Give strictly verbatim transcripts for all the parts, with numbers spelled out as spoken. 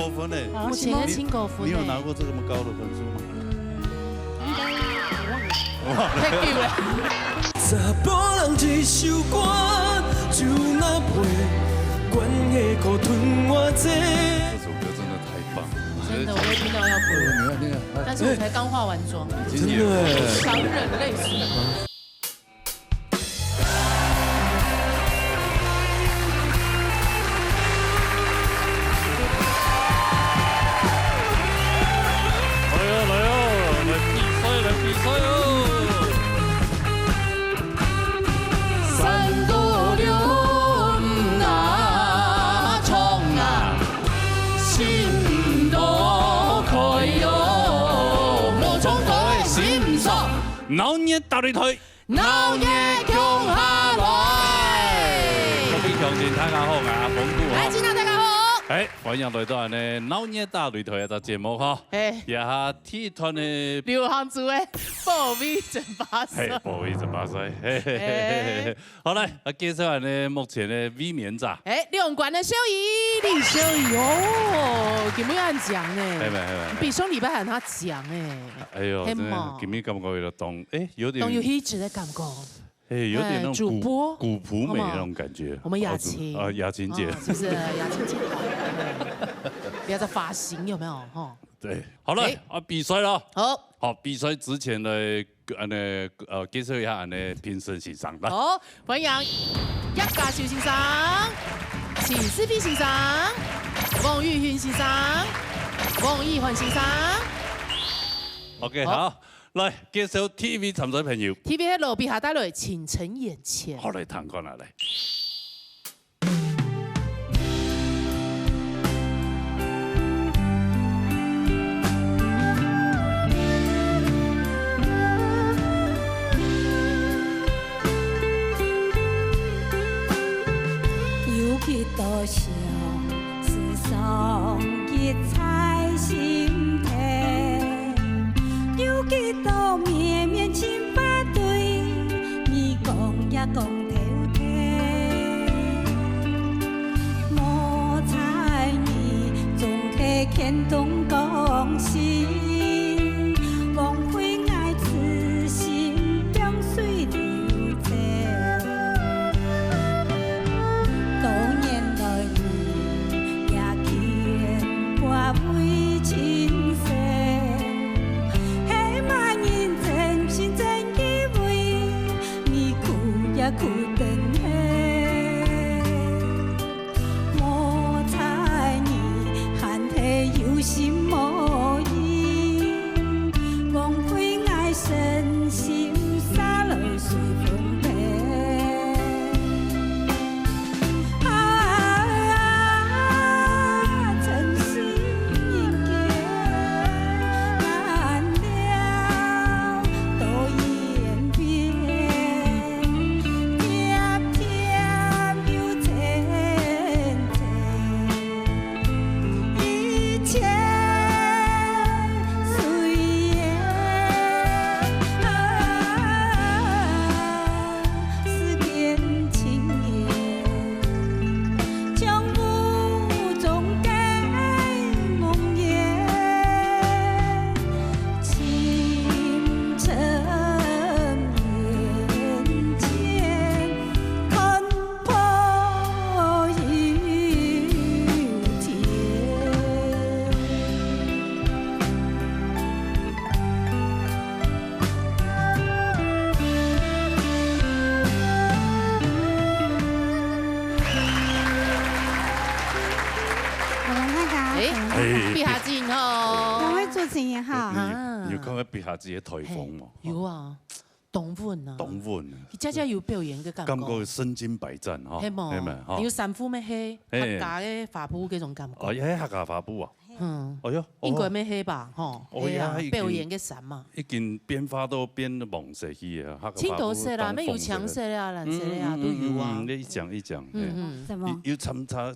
高分呢。啊，目前个真高分呢。你有拿过这么高的分数吗？嗯，应该，我忘了。太久了。查甫人一首歌，就若袂管个苦痛偌济。这首歌真的太棒了，我觉得真的，我也听到要哭了。你看，你看，哎，但是我才刚化完妆。真的耶。强忍泪水。 来哦，来哦，来比赛，来比赛哦！三个六啊，冲啊，心都开哟，无冲过的心酸。闹热大擂台。 闹热共下来！各位乡亲，大家好，𠊎阿峰哥哈。来，今仔大家好。哎，欢迎来到俺个闹热大擂台个节目哈。哎。也下第一段呢，刘行主个保卫争霸赛。嘿，保卫争霸赛，嘿嘿嘿嘿嘿。哎。好，来，啊，介绍俺个目前个卫冕者。哎，两关个秀仪，李秀仪哦，今日很强呢。嘿没，嘿没，嘿没。比上礼拜还要强哎。哎呦，真的，嘿嘛。今日感觉有点当，哎，有点 当有气质的感觉。哎，有点那种古，哎，主播，古朴美那种感觉。好吗？我们雅琴。哦，啊，雅琴姐。哦，是不是？雅琴姐好。哎，不要再发型，有没有？吼。对，好了，哎。啊，比赛了。好。好，比赛之前呢，呃，那个，呃，介绍一下俺个评审先生，来。好，欢迎叶嘉修先生、陈世飞先生、王玉云先生、王一凡先生。OK，好。好。 来，介绍第一位参赛朋友。第一位係羅比哈帶來，請呈眼前。好，來，聽看啊，來。有幾多想 世上一切心痛，有幾多綿綿情不對，你講也講透透。莫猜你總係牽動講心，枉費𠊎痴心將水流走。 多年來你也牽掛為情深，係麼人真心真意為你苦也苦等候。莫猜你還係有心無意，枉費𠊎身心 灑落水分飛。啊，真心人間難料，多言變，甜甜又真真。 一切隨緣，世間情緣，將無中間夢魘，情深緣淺。 看破有天。我們那個，哎，哎，比下子吼。兩位主持人好。哎，你，你有看過比下子个颱風無？嘿，有啊。 當穩啊。當穩啊。佢真正有表演个感覺。感覺身經百戰吼，係無？係無？吼。有衫褲乜係嘿。客家个花布該種感覺。哦，也係客家花布啊。嗯。哎喲，應該乜係吧，吼。哦，係啊，呀，已經，表演个衫嘛。已經變化到變黃色去啊，客家花布當紅色个。青豆色啦，乜有青色个啊，藍色个啊，嗯，嗯，都有啊。嗯，嗯，嗯，一講一講，嗯，嘿。嗯。什麼？有，有參加，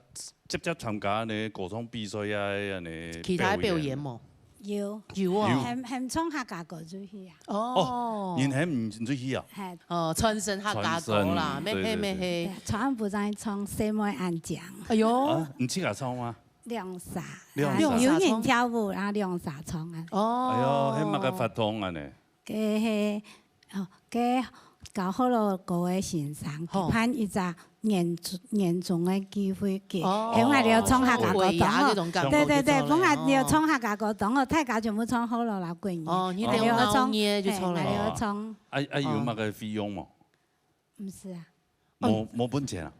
直接參加呢歌唱比賽啊，恁呢其他表演無？ 有。有哦。有。喊，喊唱客家歌就去啊。哦。哦，人喊毋出去啊？嘿。哦，傳承客家歌啦，傳承，咩嘿，對，對，咩嘿。對，唱毋知唱，細妹恁靚。哎喲。啊，你自家唱嗎？兩儕，兩儕。啊，有人跳舞，然後兩儕唱啊。哦。哎喲，該麼个活動啊呢？該係，哦，該教學老歌个先生，吼。舉辦一隻演出，演出个機會，佢，哦。分𠊎兜唱客家歌當好。尾牙那種感覺對對對，就對了。分𠊎兜唱客家歌當好，大家全部唱學老老國語。哦，你等𠊎兜唱，鬧熱就出來。嘿，𠊎兜唱。啊，啊，有麼个費用無？毋使啊。無，無分錢啊？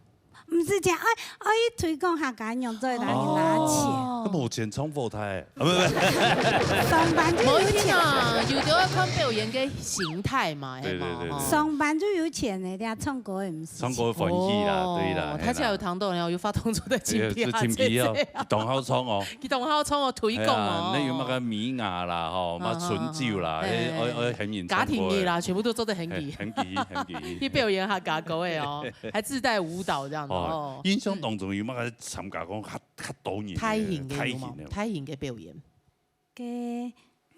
毋使錢，愛，愛推廣客家語，所以拿，哦。拿錢。那無錢唱火台，啊，不，不。上班就有錢。無一定啊，有的要看表演个形態嘛，對，對，對，係嘛，吼。對。上班就有錢个，人家唱歌也毋使錢。唱歌歡喜啦，哦，對啦，係啦。大家有聽到了，有發動作在今天啊，對，是今天哦，這，這啊。當好唱哦。佢當好唱哦，推廣哦。係啊，該有麼个尾牙啦，吼，麼个春酒啦，啊，啊，啊。愛，愛，愛喊人唱歌个。家庭个啦，全部都做得喊佢。嘿，喊佢，喊佢。去表演客家歌个哦，還自帶舞蹈這樣的哦。哦，印象當中有麼个參加過較，較多人个，大型个有無？大型个。大型个表演。該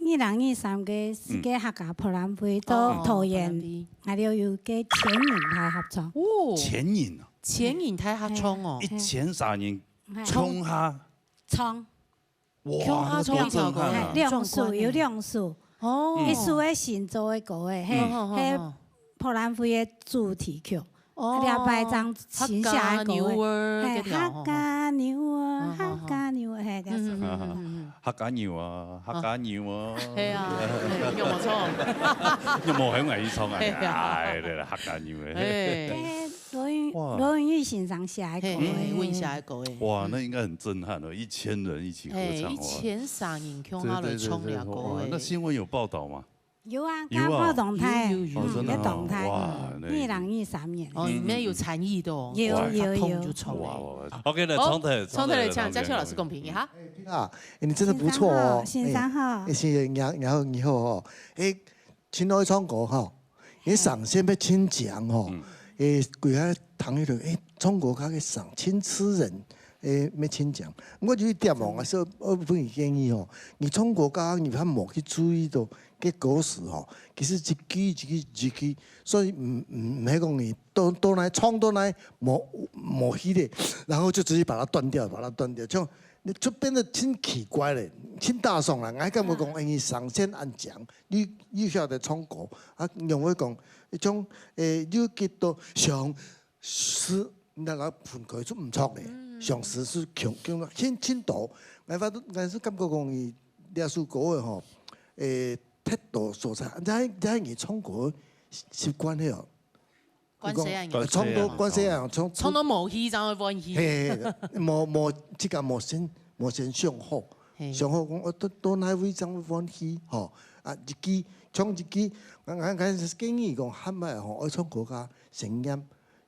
二零二三个世界客家博覽會，嗯。到桃園，哦，博覽會。𠊎兜有个千人大合唱。哦。千人啊？千人大合唱哦。一千三人共下。共下唱。 哇，共下唱一條歌。那夠震撼啊。嘿，兩首，有兩首。哦。一首係新做个歌个，嘿，嗯，好，好，好。係博覽會个主題曲。哦。這擺正新寫个歌个。客家牛仔，嘿，該條，客家牛仔，好，好，好。客家牛仔，嘿，這首。嗯，嗯，嗯，嗯，嗯。客家牛仔，客家牛仔。係啊，嘿，有無錯？有無喊𠊎去唱啊？係啊。哎，對了，客家牛仔。嘿。該羅雲，哇。羅雲裕先生寫个歌个。嘿，嘿，嘿，溫寫个歌个。哇，嗯。那應該很震撼哦，一千人一起 合唱，嘿，哇。一千三人共下來唱這歌，對，對，對，對，哇，欸。那新聞有報導嗎？有啊，有啊。剛報動態，有，有，有。哦，嗯，真的哦，有動態，哇，嗯，那二零二三年。哦，你們有參與的哦。有，哇。有，有。發通就唱了。哇，哇，哇。OK，來，好，唱起來，唱起來，唱起來，唱起來，嘉秋老師公平一下。哎，平啊，哎，你真的不錯哦。先生好，先生好。哎，哎，先生，你好，你好哦。哎，親愛唱歌哈。 你聲線愛盡靚吼，嗯。誒，歸下聽起來，誒，唱歌家个聲盡刺耳，誒，愛盡靚。毋過有一點哦，嗯。𠊎係愛分你建議吼，你唱歌家你還無去注意到該歌詞吼，其實一句一句一句，所以毋，毋，毋係講你到，到哪唱到哪無，無氣力，然後就直接把它斷掉，把它斷掉。像你就變得盡奇怪了，盡打爽了。𠊎感覺講，哦。誒，你聲線恁靚， 又，又曉得唱歌，啊，用會講，一種，誒，又覺得像詩，那，那分開就毋錯咧，嗯。像詩就強，強，輕，輕度。𠊎發，𠊎係感覺講，伊這首歌个吼，誒，忒多所在，這，這你唱歌習慣了哦。 關西人。唱到關西人，唱，唱到無氣，正會換氣。嘿，嘿，嘿，無，無，自家無先，無先想好，嘿。想好講，哦，到，到哪位正會換氣，吼。啊，一句，唱一句，𠊎，𠊎，𠊎建議講，喊麼吼，愛唱歌較生硬，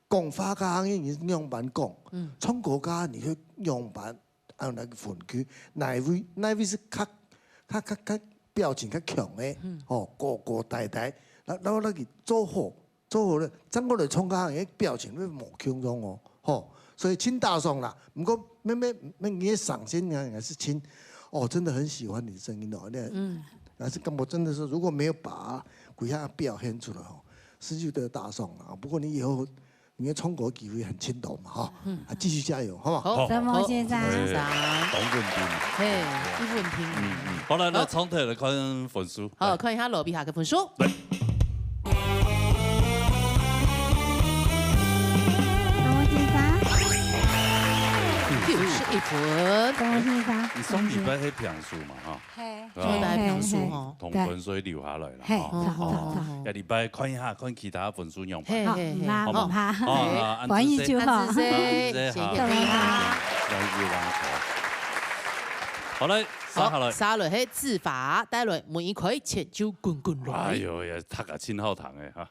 講話較硬，你仰般講，嗯。唱歌較，你去仰般，按哪个分區，哪位，哪位係較，較，較，較表情較強个，嗯。吼，高高大大，然，然後那个做好， 做好了，正過來唱歌，个表情會無共樣哦，吼。所以盡打爽啦。毋過，慢慢，慢慢你个聲線啊，還是盡，哦，真的很喜歡你的聲音哦。那，嗯。還是感覺真的是，如果沒有把歸下表現出來吼，是有點打爽啦。不過你以後，你的唱歌機會還盡多嘛，哈。嗯。啊，繼續加油，好不好？好，好。承蒙先生。哎，當穩定。嘿，一穩定。嗯，嗯。好，來，來，好。唱起來看分數。好，來。看一下羅比哈个分數。來。 恭喜發。九十一分。恭喜發。你上禮拜係平手嘛，哈？嘿。啊，上禮拜平手吼。同分數留下來了，嘿，哈。好，好，好。哦，下禮拜看一下，看其他分數仰般。嘿，好，嘿，嘿。毋怕，好不好？毋怕。哦，啊，歡喜就好。恁仔細，恁仔細，謝謝大家。謝謝大家。好，來，接下來。好，接下來係子華，帶來每一開始就滾滾來。哎喲呀，讀啊，真好聽誒，哈。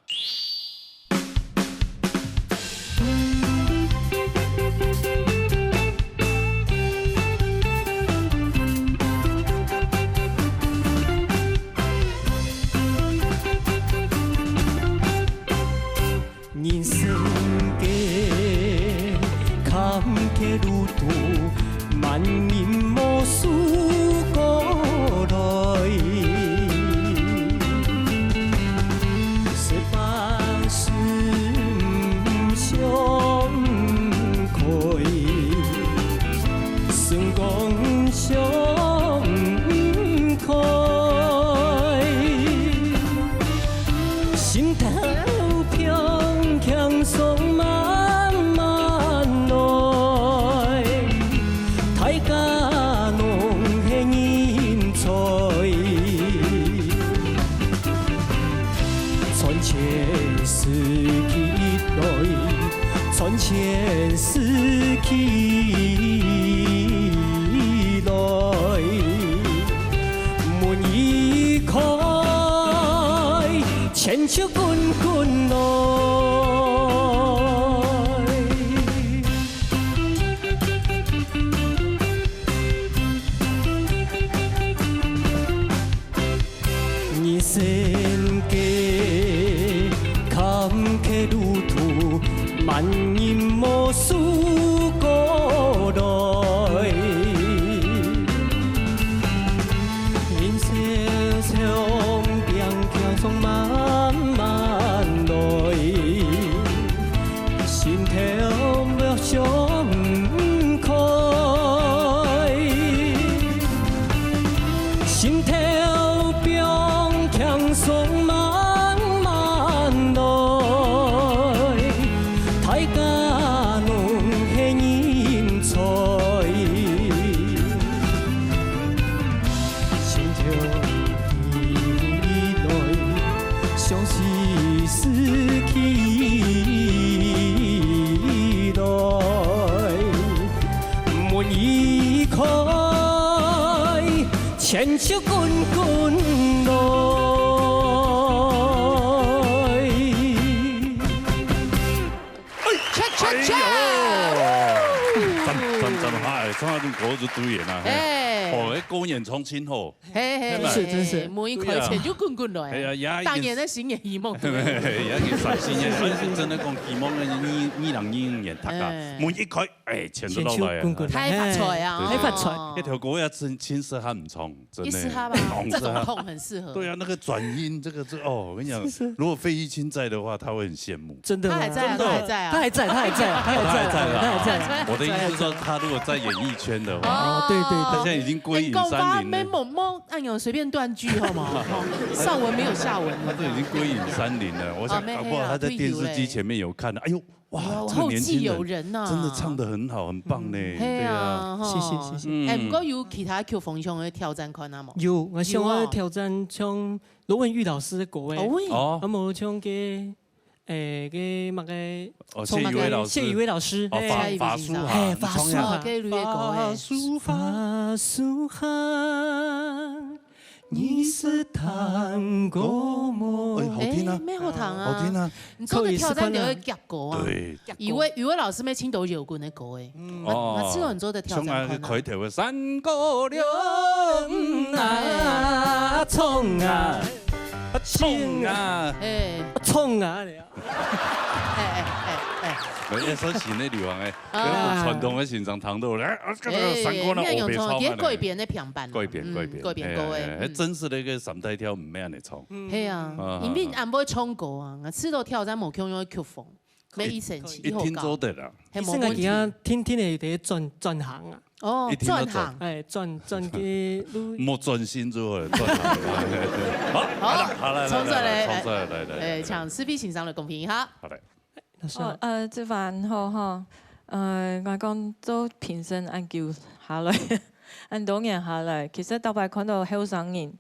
人生个坎坷路途，萬人無輸過來。十八歲毋想開，成功千世紀來，門已開，千手滾滾來。 人生个坎坷路途，萬人無輸過來。人生長，平輕鬆慢慢來。 心頭莫想毋開，心頭放輕鬆慢慢來，大家攏係人才。 心跳起來，相思思起來，門已開，千手滾滾來。 Cha cha cha！讚讚讚，哎，唱到恁高就對了啦。嘿哎哦，哎，高原唱真好。嘿嘿，是真是每一塊錢就滾滾來。哎呀，呀，當年的新年希望，也给伤心耶，哎真的讲希望那二二零二五年大家哎每一块，哎，钱都落来啊。钱就滚滚来开发财啊，哎开发财哦一条歌要真真适合你唱，真的。一适合吧，这种痛很适合。对啊，那个转音，这个这哦，我跟你讲，如果费玉清在的话，他会很羡慕。真的吗？他还在啊，真的他还在啊，他还在，他还在，他还在，他还在啦他还在。我的意思是说，他如果在演艺圈的话，哦，对对对，他现在已经归隐山林了。没某某，哎呦，随便断句好吗？哦，上文没有下文。他都已经归隐山林了，我想哦没搞不好他在电视机前面有看到，哎呦，哇，这个后继年轻人有人呐，真的唱得很好，很棒呢。嘿对啊啊，，吼谢谢谢谢。嗯哎，不过有其他曲风想要挑战看啊无？有，我想有哦要挑战像罗文玉老师的歌诶，哦喂，哦啊，无像个，诶，个么个，哦，唱谢宇威老师，谢宇威老师，哦，嘿法法苏谢宇威老师涵，嘿法苏你唱呀哦，给绿的歌诶。法苏涵。法苏涵，你是糖果么？哎，好听啊哎，蛮好听啊，好听啊。你做的挑战就会夹歌啊。对，宇威宇威老师没青豆有滚的歌诶，哦我我知道你做的挑像那个战看啊。开头的三个六啊，冲啊，冲啊。哎冲啊！你啊哎哎哎哎，哎，说新的流行哎，啊有传统的欣赏糖豆，来，啊，这个三个呢，哎，我别唱也了。改编的片版，改编改编，嗯改编歌诶，哎哎哎，真实的一个三代跳唔咩安尼唱。嘿啊啊，因为俺不会唱歌啊，俺知道挑战无共样的曲风，没以前一听做得啦。嘿，其实我今仔天天的有在转转行啊，哦一，听就转行，哎，转转个路。莫专心就好了，专心。好，好了，好了，冲出来冲出来，来来，哎，请思碧先生来公平一下。好嘞。老师啊，，哦呃，志凡好哈，呃，我讲做评审恁久下来，恁多年下来，其实头擺看到后生人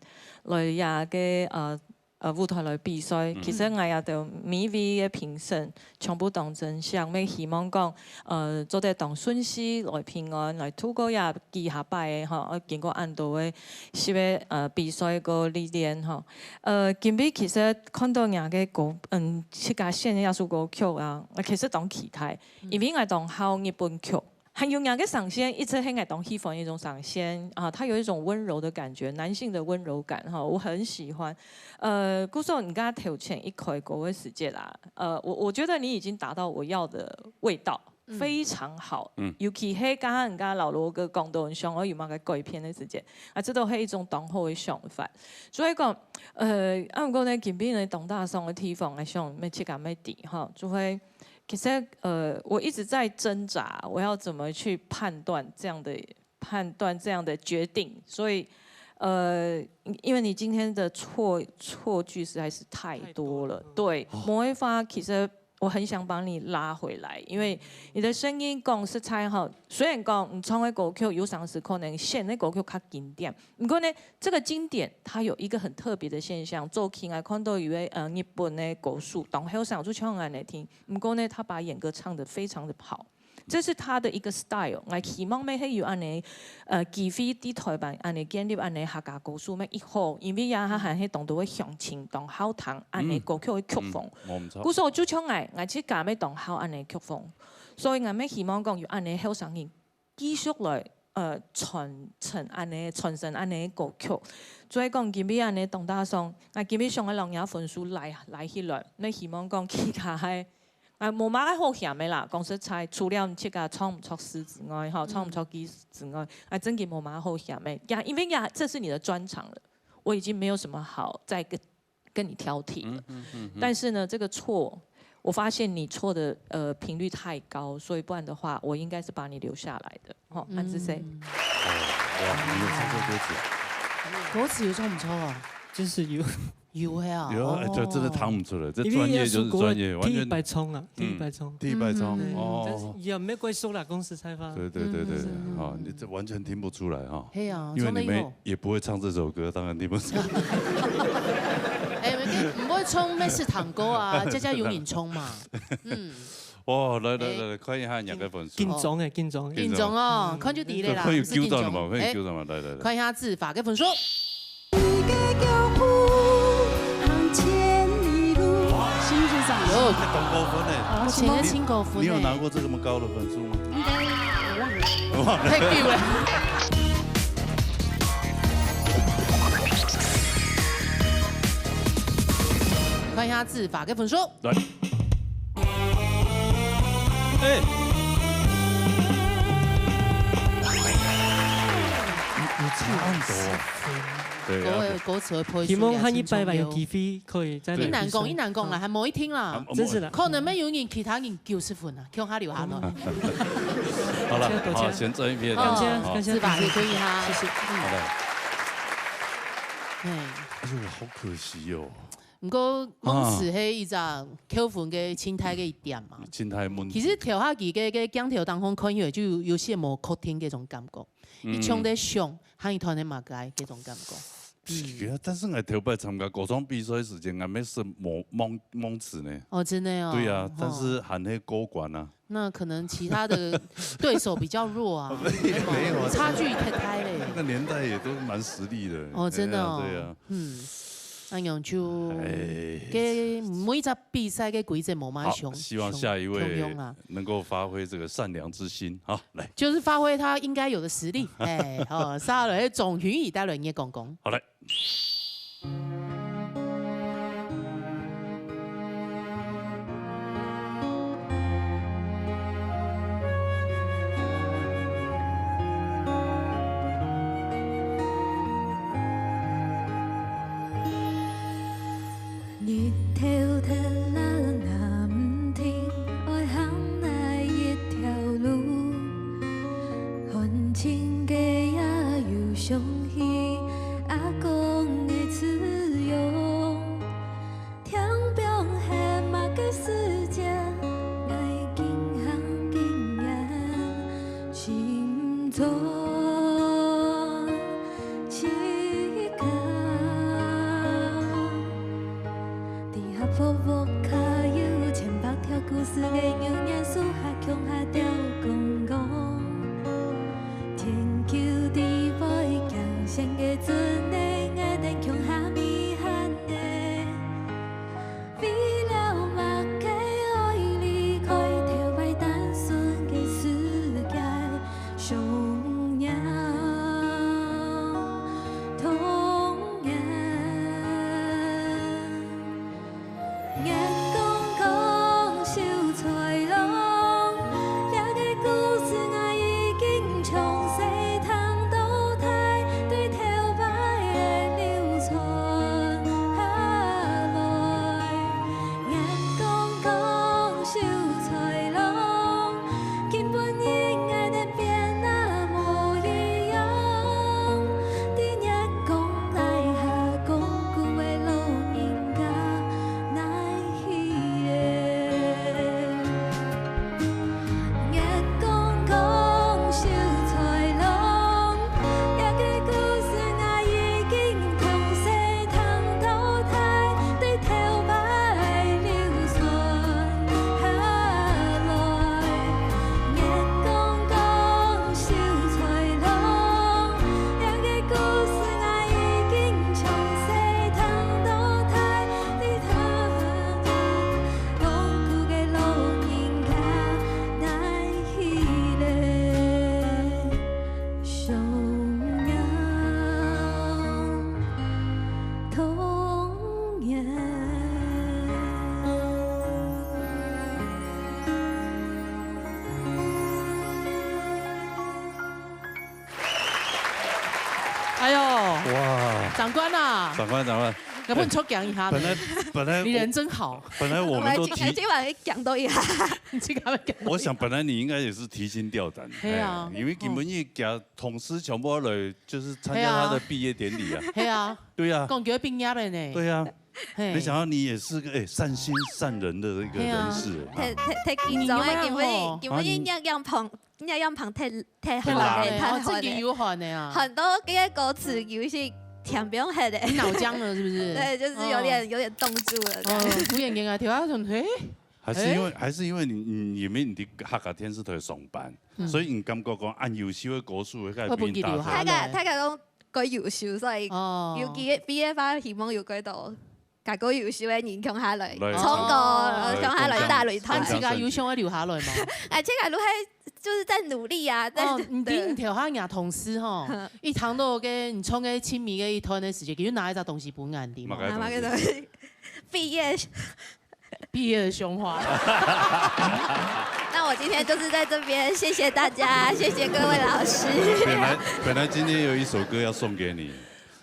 来呀个呃呃舞台来比赛，其实我也对每位个评审全部当真，想要希望讲，呃，做得当顺序来平安，来度过呀几下摆个哈，呃，经过恁多个，是个呃比赛个历练哈。 呃，今晡日其实看到人个歌，嗯，自家选的一首歌曲啊，啊其实当期待，因为我当好日本曲。还有人个声线，一直很爱当喜欢一种声线啊，它有一种温柔的感觉，男性的温柔感哈，我很喜欢。呃，故所你刚刚头前一开歌的时间啦，呃，我我觉得你已经达到我要的味道，非常好。嗯尤其是刚刚你刚刚老罗哥讲到，你想要有么个改编的时间，啊，这都是一种当好的想法。所以讲，呃，啊，毋过呢，今晡日呢，当大上的地方，我想每自家每地哈，就会，其实呃，我一直在挣扎，我要怎么去判断这样的判断这样的决定，所以。呃，因为你今天的错错句实在是太多了，对，魔一发其实我很想把你拉回来，因為你的聲音講實在吼，雖然講你唱个歌曲有當時可能選个歌曲較經典，毋過呢，這個經典它有一個很特別的現象，最近𠊎看到一位呃日本的歌手，當後生就唱恁樣聽，毋過呢，他把演歌唱得非常的好。這是他的一個style，𠊎希望乜係有恁樣，呃，機會在台灣恁樣建立恁樣客家歌手乜一好，因為呀，佢還係當多个鄉親當好聽恁樣歌曲个曲風。嗯，無毋著。故所就像𠊎，𠊎自家乜當好恁樣曲風，所以𠊎乜希望講有恁樣後生人繼續來，呃，傳承恁樣，傳承恁樣个歌曲。所以講今日恁樣當大爽，𠊎今日想愛摎若分數拉拉起來，乜希望講其他个 啊，無麼个好嫌个啦，講實在，除了你自家唱毋著詞之外，吼，唱毋著句子之外，啊，真个無麼个好嫌个。呀，因為呀，這是你的專長了，我已經沒有什麼好再跟跟你挑剔了。但是呢，這個錯，我發現你錯的呃頻率太高，所以不然的話，我應該是把你留下來的。吼，恁仔細。哦，哇，你有唱過歌詞？歌詞有唱毋著哦，真是有，有个啊，有啊，哎，這真的哦唱不出來，這因為專業就是專業，也是國第一完全擺唱啊，第一擺唱。第一擺唱嗯對，但是哦。也沒關係啦，講實在話。對對對對對，嗯啊，你這完全聽不出來哈。係啊，因為你們唱得有。也不會唱這首歌，當然聽不出來。哎，毋會唱乜係探戈啊，這下有人唱嘛。嗯，哇，來來來來，看一下若个分數。緊張哎，緊張哎。緊張哦，看就知咧啦，可以毋使緊張糾正了嘛？可以哎，糾正嘛？來來來。看一下志法个分數。你的腳步行千里路。是毋是這樣？有，當高分呢。我前个真高分呢。你有拿過這麼高的分數嗎？應該我忘了。忘了。太久了。看一下志法个分數。來。哎。你你唱的哦。對啊。歌个歌詞个配置希望下一擺還有機會可以再來比賽。你難講，你難講啦，還無一定啦。啊真是的。可能乜有人其他人九十分啊，共下留下來。好了，多謝多謝好，先爭一片。感謝好感謝。志法也可以哈。謝謝。好了。嘿，哎呦，好可惜哦。毋過，往時係一隻扣分个心態个一點嘛。心態問題。其實頭下佢个个鏡頭當中看起來就有有些無確定个種感覺，嗯一唱得上，還一團个麼个个種感覺。是啊，但是𠊎頭擺參加歌唱比賽時間，𠊎乜係無忘忘詞呢。哦，真的哦。對啊，哦但是還係過關啊。那可能其他的對手比較弱啊，沒有啊差距太大那咧。個年代也都蠻實力的。哦，真的哦。哎呀對啊。嗯，那樣就哎。个每一隻比賽个規則無嘛好，相希望下一位相同啊，能夠發揮這個善良之心。好，來。就是發揮他應該有的實力。哎，好，接下來鍾雲雨帶來你个講講。好，來。日頭忒冷也毋停，愛行哪一條路？寒親家也有想起阿公个慈容。天邊係麼个世界？𠊎緊行緊遠，心中 自家。在合福屋下有千百條故事个牛年樹下，共下吊公公。天久地久，驚險个船仔，𠊎等共下迷戀个。 為了麼个愛離開頭擺單純个世界，想念童年。月光光，秀才郎，這个故长官啊，长官，长官，要不你出讲一下呢？本来，本来我，你人真好。本来我们都提，我来去，去把你讲多一下。你去跟他们讲多一下。我想本来你应该也是提心吊胆，嘿啊。哎，因为今晡日佢同事全部来，就是参加他的毕业典礼啊。嘿啊。对啊。讲叫毕业的呢。对啊。嘿。没想到你也是个，哎，善心善人的一个人士，嘿啊。啊。太，太，太紧张了，你有没有吼？今晡日，今晡日啊，你，样样捧 人家样旁太，太好了，太好了。哦，真的有好的啊。很多个歌词有一些填不用黑的。你脑僵了是不是？对，就是有点，哦。有点冻住了，这样。哦，敷衍人家，跳下去，嘿？还是因为，哎？还是因为你，你，你们你的客家电视台上班，嗯。所以你感觉讲，按优秀的歌手，会比你大声。会分佢留下来。大家，大家讲，过优秀，所以哦。有几个毕业吧，希望有几多 甲个優秀个人共下來，來唱歌，哦。然後共下來打擂台。啊，自家優秀个留下來嘛。哎，自家都還就是在努力啊，在，哦，你，對。你頭下若同事吼，一聽到个你唱个親密个一段个時節，佢就拿一隻東西分你，對無？拿麼个東西？畢業。畢業的胸花。那我今天就是在這邊，謝謝大家，謝謝各位老師。本來，本來今天有一首歌要送給你。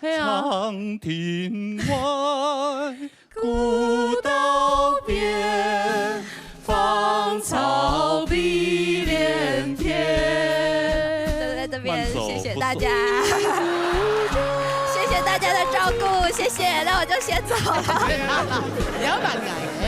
係啊。長亭外，古道邊，芳草碧連天。就在這邊，慢走謝謝大家。不送。謝謝大家的照顧，謝謝，那我就先走了。你要蠻矮，哎，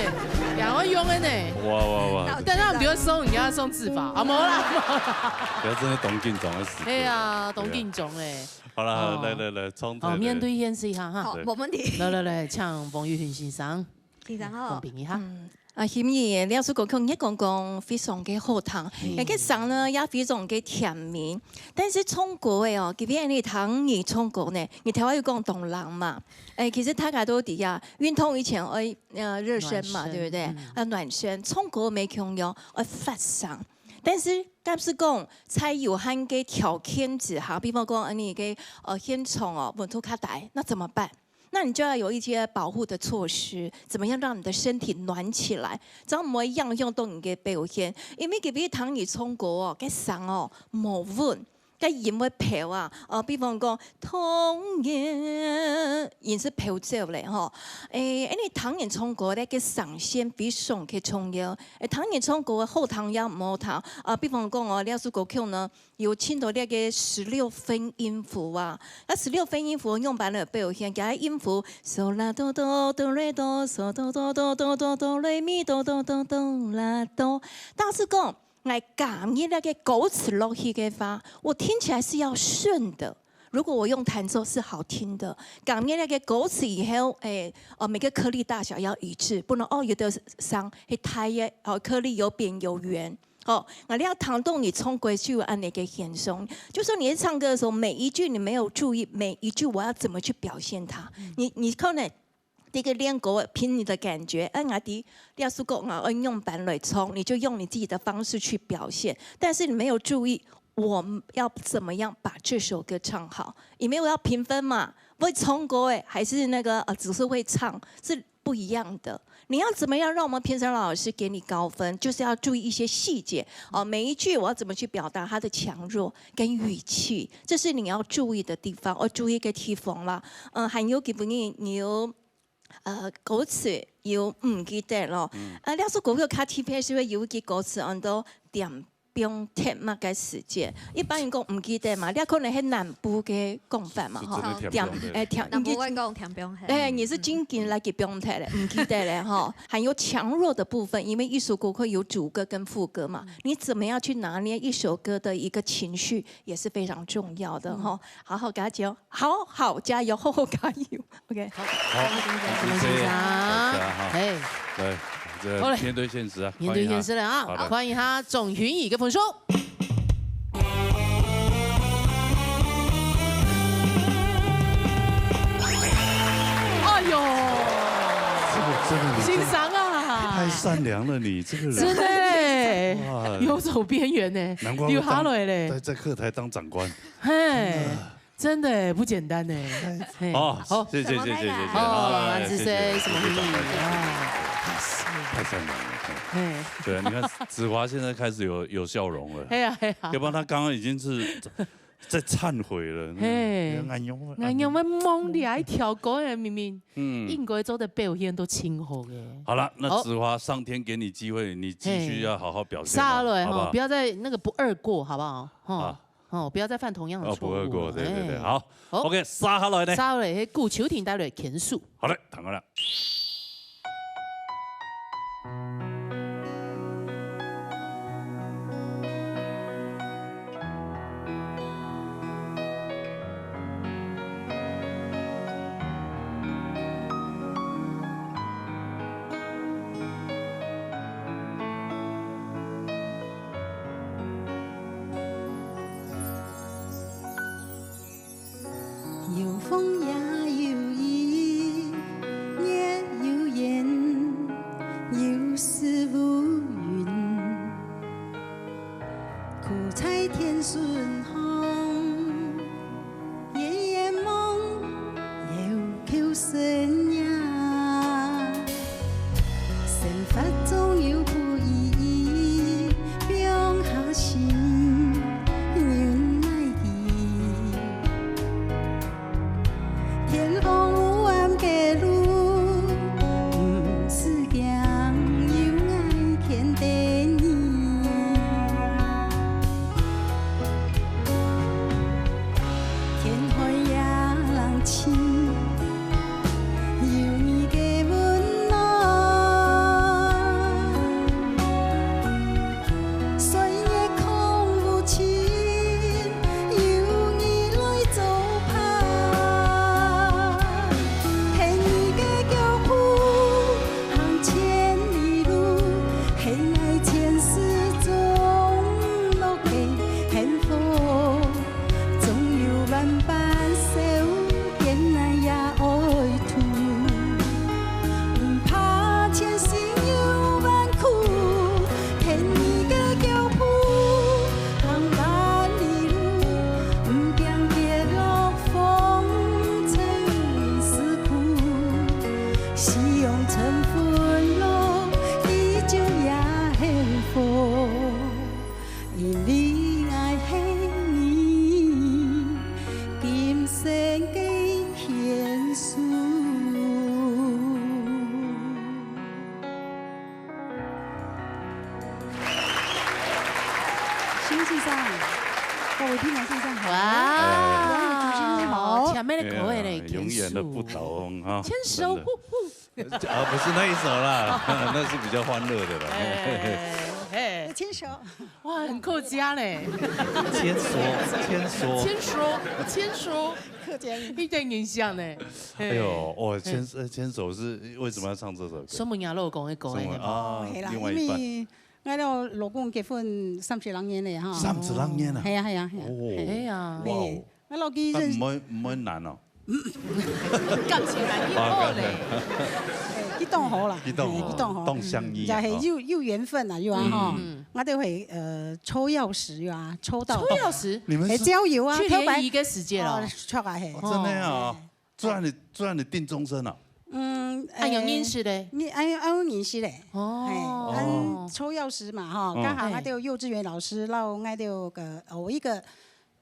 兩个用的呢。哇，哇，哇。等下我們就會送，你要送字法啊，無啦，無啦。不要真的當緊張的時間。對啊，當緊張欸。對啊。 好啦，好，哦。來，來，來，唱，哦，來，來。面對現實一下哈。好，對。無問題。來，來，來，請黃玉雲先生，先生好。公平一下。嗯，啊，欣怡，這首歌曲你講講非常个好聽，嘿。該个聲呢也非常个甜美。但是唱歌个哦，特別你聽你唱歌呢，你頭下有講當冷嘛。哎，其實大家都知啊，運動以前愛，呃，熱身嘛，暖身，對不對？嗯。要暖身，唱歌無共樣，愛發聲。 但是，假使講在有限个條件之下，比方講，呃，你个，呃，現場哦，溫度較低，那怎麼辦？那你就要有一些保護的措施，怎麼樣讓你的身體暖起來？這樣毋會影響到你个表現。因為特別聽你唱歌哦，該聲哦，無穩，該音會飄啊。呃，比方講，童年，音係飄走咧吼。誒，因為聽人唱歌咧，該聲線非常个重要。 誒，聽人唱歌个好聽也毋好聽。啊，比方講哦，這首歌曲呢，有盡多這个十六分音符啊。該十六分音符仰般來表現？佢个音符，嗦啦哆哆哆來哆，嗦哆哆哆哆哆哆來咪哆哆哆哆啦哆。但是講，𠊎加入這个歌詞落去个話，我聽起來是要順的。 如果我用彈奏是好聽的，加入該个歌詞以後，誒，呃，每個顆粒大小要一致，不能，哦，有的聲係低个，哦，顆粒有扁有圓。哦，𠊎這聽到你唱歌就有恁樣个現象，就說你在唱歌的時候，每一句你沒有注意，每一句我要怎麼去表現它。嗯。你，你可能 這个練歌，憑你的感覺，哎，𠊎知這首歌𠊎愛仰般來唱，你就用你自己的方式去表現。但是你沒有注意，我要怎麼樣把這首歌唱好？因為𠊎愛評分嘛，會唱歌誒，還是那個，呃，只是會唱，是不一樣的。你要怎麼樣讓我們評審老師給你高分？就是要注意一些細節，哦，每一句我要怎麼去表達它的強弱跟語氣，這是你要注意的地方，哦，注意个地方啦。嗯，還有基本你，你有 呃，歌詞有毋記得咯。嗯。呃，這首歌曲較特別，係會有一句歌詞安到恬放忒麼个時節。一般人講毋記得嘛，這可能係南部个講法嘛，吼。就真的恬放忒。恬，哎，恬，南部會講恬放忒。哎，你是真緊來去放忒咧，毋記得咧，吼。還有強弱的部分，因為一首歌曲有主歌跟副歌嘛，嗯。你怎麼樣去拿捏一首歌的一個情緒，也是非常重要的，嗯。吼。好好，加油。 好好加油，好好加油。OK。好，好，謝謝，謝謝，謝謝。大家哈。嘿。來，這好嘞。面對現實啊，面對現實了啊，歡迎他。好的。歡迎他，鍾欣怡个分數。哎喲，這個真的，你真的欣賞啊。太善良了，你這個人。真的欸，哇。游走邊緣欸，難怪會當，流下來咧。在，在客台當長官。嘿。真的。 真的耶，不簡單耶。哎。嘿，哦，好。謝謝，謝謝，謝謝，好，哎，蘭子水，謝謝，什麼意義？謝謝，謝謝，哎。太善良了，哎。嘿。對啊，你看子華現在開始有，有笑容了。嘿啊，嘿啊。要不然他剛剛已經是在懺悔了。嘿。哎呀，我，我仰會忘記這條歌呢，明明嗯。應該做得表現到盡好个。好了，那好。子華，上天給你機會，你繼續嘿。要好好表現哦，殺下來吼，好不好？不要再那個不二過，好不好？吼，啊。吼，不要再犯同樣的錯誤了。哦，不二過，對，對，對，哎。好。好。OK，殺下來呢？殺下來，嘿，顧秋婷帶來牽手。好嘞，聽好了。有風也有雨，月有圓，有時烏雲。苦在天順風，夜夜夢，有口神呀。生活總有不如意，放下心，忍耐地。 天荒有暗个路，毋使驚，有𠊎牽等你。天寒也冷清，有你个溫暖。歲月空無情， 有你來作伴，牽你个腳步，行千里路，牽𠊎前世種落个幸福，總有萬般愁，艱難也愛渡。 毋怕前生有萬苦，牽你个腳步，行萬里路，毋驚跌落風塵世苦，夕陽沉昏落，依舊也幸福。 因為𠊎係你今生个牽手。先生，各位聽眾先生好。哇，哇，主持人好。前面的口味呢，哎呀，永遠都不倒翁哈，牽手，真的。呼呼。 啊，不是那一首啦，那是比較歡樂的啦。哎，嘿。牽手。哇，很客家嘞。牽手，牽手。牽手，牽手。客家音。一点印象呢。哎呦，哇，嘿。牵，呃，牵手是为什么要唱这首歌？什么呀，老公的歌哎。什么啊？哦，嘿啦，另外一半。因为俺老公结婚三十多年了哈。三十多年啊？系啊，系啊，系啊。哦。哎呀。哇哦。嘿，俺老公认识。但唔会，唔会难哦。 感情蛮硬好嘞。哎，佢当好啦，佢当好，哎，佢当好。当相依啊。就系有，有缘分啊，有啊哈。嗯。我都会，呃，抽钥匙有啊，抽到。抽钥匙？你们是哎，交友啊，去联谊个时节咯。哦，抽啊，嘿。哦，真的啊？哎。这样你，这样你定终身啊？嗯，啊，有认识嘞？哎，你，哎，哎，有认识嘞。哦。哎，俺抽钥匙嘛，哈，嗯。刚好俺都有幼稚园老师，然后俺都有个，哦，一个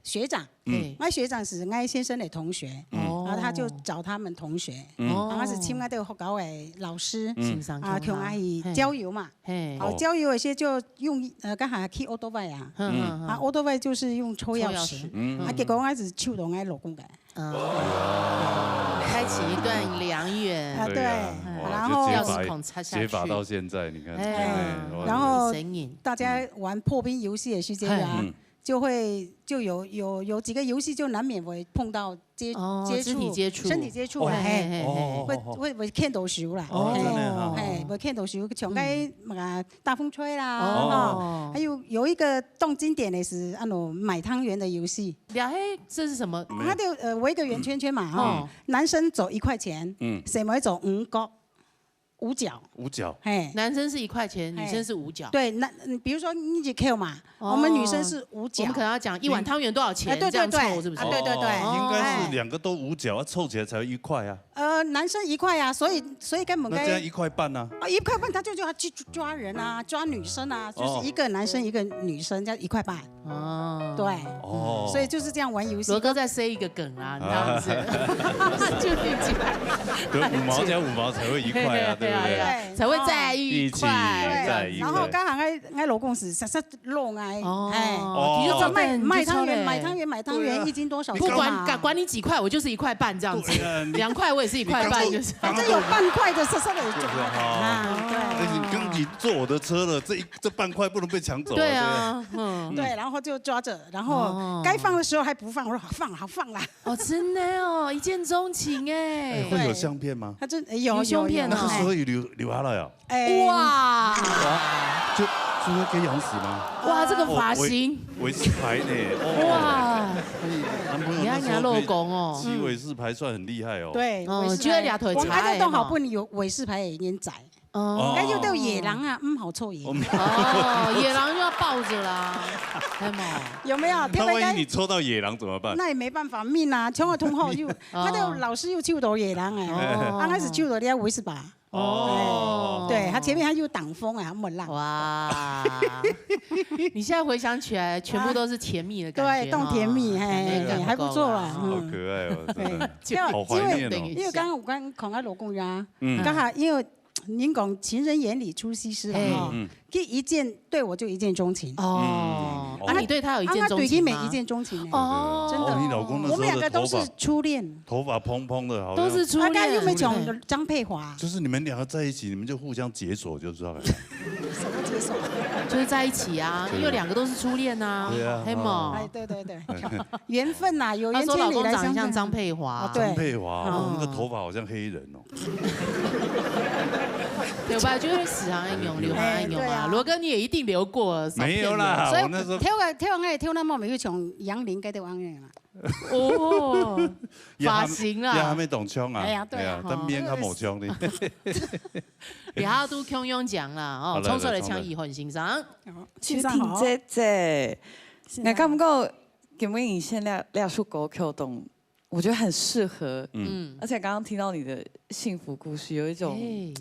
学长，嗯。哎。俺学长是俺先生的同学，嗯。然后他就找他们同学，嗯。然后是请俺个学校的老师，嗯。先生啊，同学，同俺去交友嘛。嘿。好，哦。交友有些就用，呃，刚才去 otobai 啊，嗯，嗯，嗯。啊，otobai 就是用抽钥匙，抽钥匙，嗯。啊，结果俺是抽到俺老公个。啊，开启一段良缘。啊，对。对啊，哇，然后就解法，钥匙孔插下去。解法到现在，你看，哎。哎，哇，然后神隐。大家玩破冰游戏的时间啊，哎。嗯。 就会，就有，有，有几个游戏就难免会碰到接，哦，接触，肢体接触。身体接触啊，哦，嘿。嘿，嘿，嘿。哦，会，哦，哦。会，会牵到手啦。哦，嘿。真的啊。嘿，会牵到手，像该，嗯。那个大风吹啦，哦。哈。还有，有一个当经典的是，那种买汤圆的游戏。了嘿，这是什么？那就，呃，围个圆圈圈嘛，哈。嗯。男生走一块钱，嗯。姊妹走五角。 五角。五角。嘿。男生是一块钱，嘿。女生是五角。对，那，嗯，比如说你一扣嘛，哦。我们女生是五角。我们可能要讲一碗汤圆多少钱，哎，对，这样凑，对，对。是不是？啊，对，对，对。哦。应该是两个都五角，哎。要凑起来才有一块啊。呃，呃，男生一块啊，所以所以根本该那这样一块半呢？啊一块半他就就要去抓人啊，抓女生啊，就是一个男生一个女生，这样一块半。哦，对，哦，所以就是这样玩游戏罗。哥再塞一个梗啊，你这样子就理解。对，五毛加五毛才会一块啊，对不对？对才会在一块。一起在一块然后刚好俺俺老公是实实弄哎，哦，哎，哦，就说卖你就卖汤圆，超累买汤圆，买汤圆，对啊一斤多少不管钱嘛？管管你几块，我就是一块半这样子对啊，你两块我也是一块半，就是。反正有半块的，实实的有抓对啊啊，哎，你刚你坐我的车了，这一这半块不能被抢走啊。对啊，嗯，对，然后就抓着，然后哦该放的时候还不放，我说好放好放啦。哦，真的哦，一见钟情对不对，哎，哎，会有相片吗？他真有有相片哦那个时候有留留下来啊？哎，哇，就就是给养死吗？哇，这个发型，我也是牌呢，哦，哇，男朋友你看人家老那时候可以公哦，骑伟士牌算很厉害哦。对，哦伟士牌觉得俩腿我们还柴在动好嘛不能有伟士牌的已经窄，哦该就到野狼啊，嗯，好臭野哦。狼，哦，野狼又要抱着啦，哎妈，有没有？他特别该万一你抽到野狼怎么办？那也没办法，命啊，冲啊通后又，他的老师又救到野狼哎，哦刚开始救到人家伟士吧，哦，对他前面他又挡风啊，没浪。哇，你现在回想起来，全部都是甜蜜的感觉，对，动甜蜜，哈嘿，甜蜜还不错啊，好嗯。可爱哦，真的，对好怀念哦。因为刚刚我刚讲到老公呀，嗯刚好因为您讲情人眼里出西施了嘿哈嗯，第一见对我就一见钟情，哦，嗯啊，你对他有一见钟情吗？啊，对你没一见钟情呢，哦，真的哦，你老公那我们两时候的头发个都是初恋，头发蓬蓬的，好像都是初大概恋，又没讲对张佩华，就是你们两个在一起，你们就互相解锁，就是了。什么解锁？就是在一起啊，因为两个都是初恋啊，对啊黑毛哎，。对对对，缘分呐，有他说老缘千里来相会公长得像张佩华哦，对张佩华，嗯哦，那个头发好像黑人哦。对吧？就是死行爱用，流行爱用啊。哎对啊罗哥你也一定留过，少骗没有啦我所以我那时候跳个跳个跳那么没有从杨林该跳安慰嘛，哦，也还发型啦也还没懂冲啊，哎呀对啊哎呀，但面他没冲的。你还要都共样讲啦，哦，好来冲出来来冲出来抢一换欣赏。秋婷姐姐，我感觉今日你選這這首歌曲當，我覺得很適合，嗯，嗯，而且剛剛聽到你的幸福故事，有一種哎，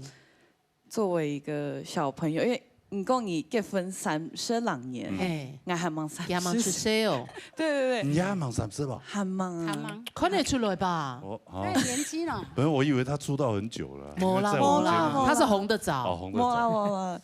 作為一個小朋友，因為你講你結婚三十六年，哎，我還吂三十，也蠻出色哦，對對對，你也蠻三十吧？還吂啊，他吗？看得出來吧？哦，好那，年轻了，反正我以為他出道很久了，没啦，因為在我们没啦节目他是上紅得早，哦，紅得沒啦早。沒啦，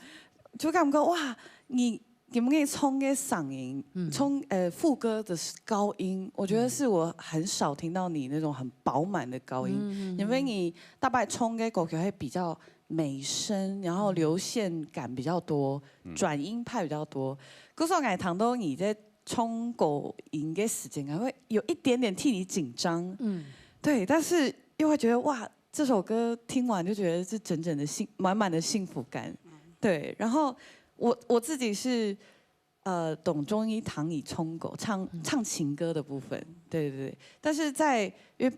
就感覺哇，你你們可以衝個嗓音，嗯衝呃副歌的高音，我覺得是我很少聽到你那種很飽滿的高音，嗯因為你大概衝个歌曲會比較美聲，然後流線感比較多，轉音派比較多。可是我感覺當多你在衝高音的時間，還會有一點點替你緊張，嗯，對，但是又會覺得哇，這首歌聽完就覺得是整整的幸滿滿的幸福感，對。然後我我自己是呃，當中意聽你唱歌，唱唱情歌的部分，對對對。但是在因為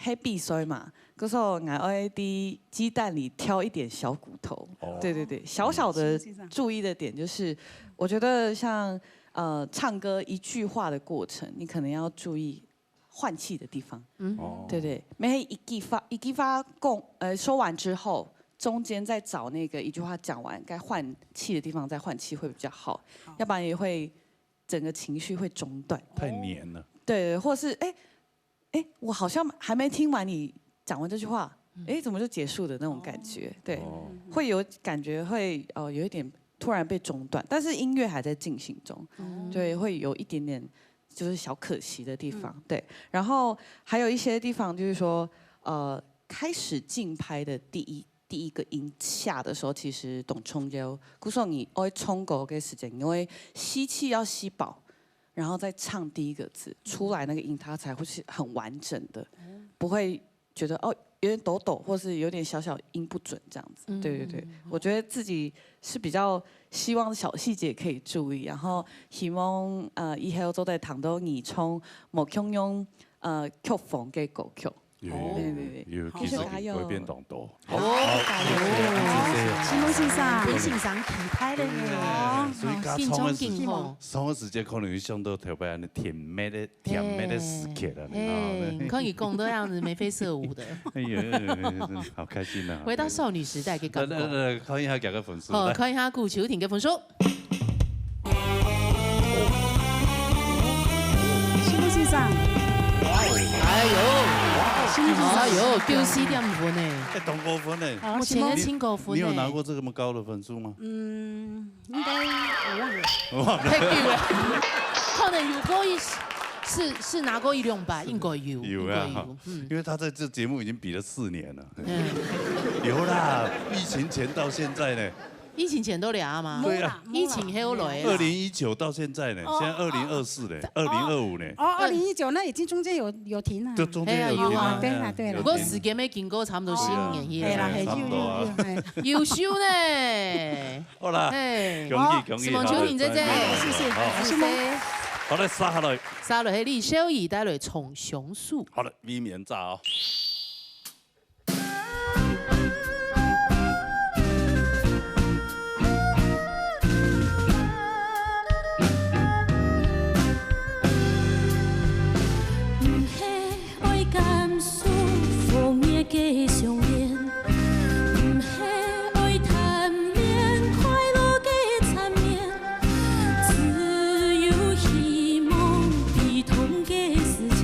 係比賽嘛，可是我愛在雞蛋裡挑一點小骨頭，哦對對對，小小的注意的點就是，我覺得像呃唱歌一句話的過程，你可能要注意換氣的地方。哦，對對，每一句話一句話講，呃，說完之後，中間再找那個一句話講完該換氣的地方再換氣會比較好，要不然也會整個情緒會中斷。太黏了。對，或是哎哎，我好像還沒聽完你講完這句話，哎，怎麼就結束的那種感覺？對，哦，會有感覺會呃有一點突然被中斷，但是音樂還在進行中，對，會有一點點就是小可惜的地方，對。然後還有一些地方就是說，呃，開始競拍的第一第一個音下的時候，其實當重要。故所你愛唱歌的時間，你會吸氣要吸飽，然後再唱第一個字出來，那個音它才會是很完整的，不會覺得哦有點抖抖，或是有點小小音不準這樣子。對對對，我覺得自己是比較希望小細節可以注意，然後希望呃以後做得聽到你唱無共樣呃曲風的歌曲。有，对对对，有，好，其实加油。改变当多。哦，加油。谢谢。新东先生，本先生期待了呢。哦，所以加唱个时，紧张紧张。唱个时间可能会想到特别甜蜜的，甜蜜的时刻了，你知道吗？哎，你看你讲到样子眉飞色舞的。哎呀，好开心啊！回到少女时代的感觉。来来来，看一下这个分数，好，来。看一下顾秋婷的分数。 新东先生，哎呦，新东先生，哎呦，九十点五分呢。哎，当高分呢。好，目前个新东，真高分呢。你有拿过这么高的分数吗？嗯，应该我忘了。忘了。太低了。可能有过一，是，是拿过一两吧，应该有，有啊，应该有，嗯。因为他在这节目已经比了四年了。嗯。有啦，疫情前到现在呢。 疫情前都了啊嘛。对啊。疫情后来啦。二零一九到现在呢，哦，现在二零二四嘞，二零二五呢。哦，二零一九那已经中间有，有停了。这中间有停了，哎呀，有啊。对啦，对啦。有停。不过时间没经过差不多十年去了。对啦，嘿，差不多啊。就，就，哎。优秀呢。好啦，嘿。恭喜，恭喜，希望秋婷姐姐。好，谢谢，好。谢谢。好嘞，杀下来。杀落去，李小怡带来《长相思》。好了，未免炸哦。 毋係愛感受火熱个相戀，毋係愛貪戀快樂个纏綿，只有希望悲痛个時節，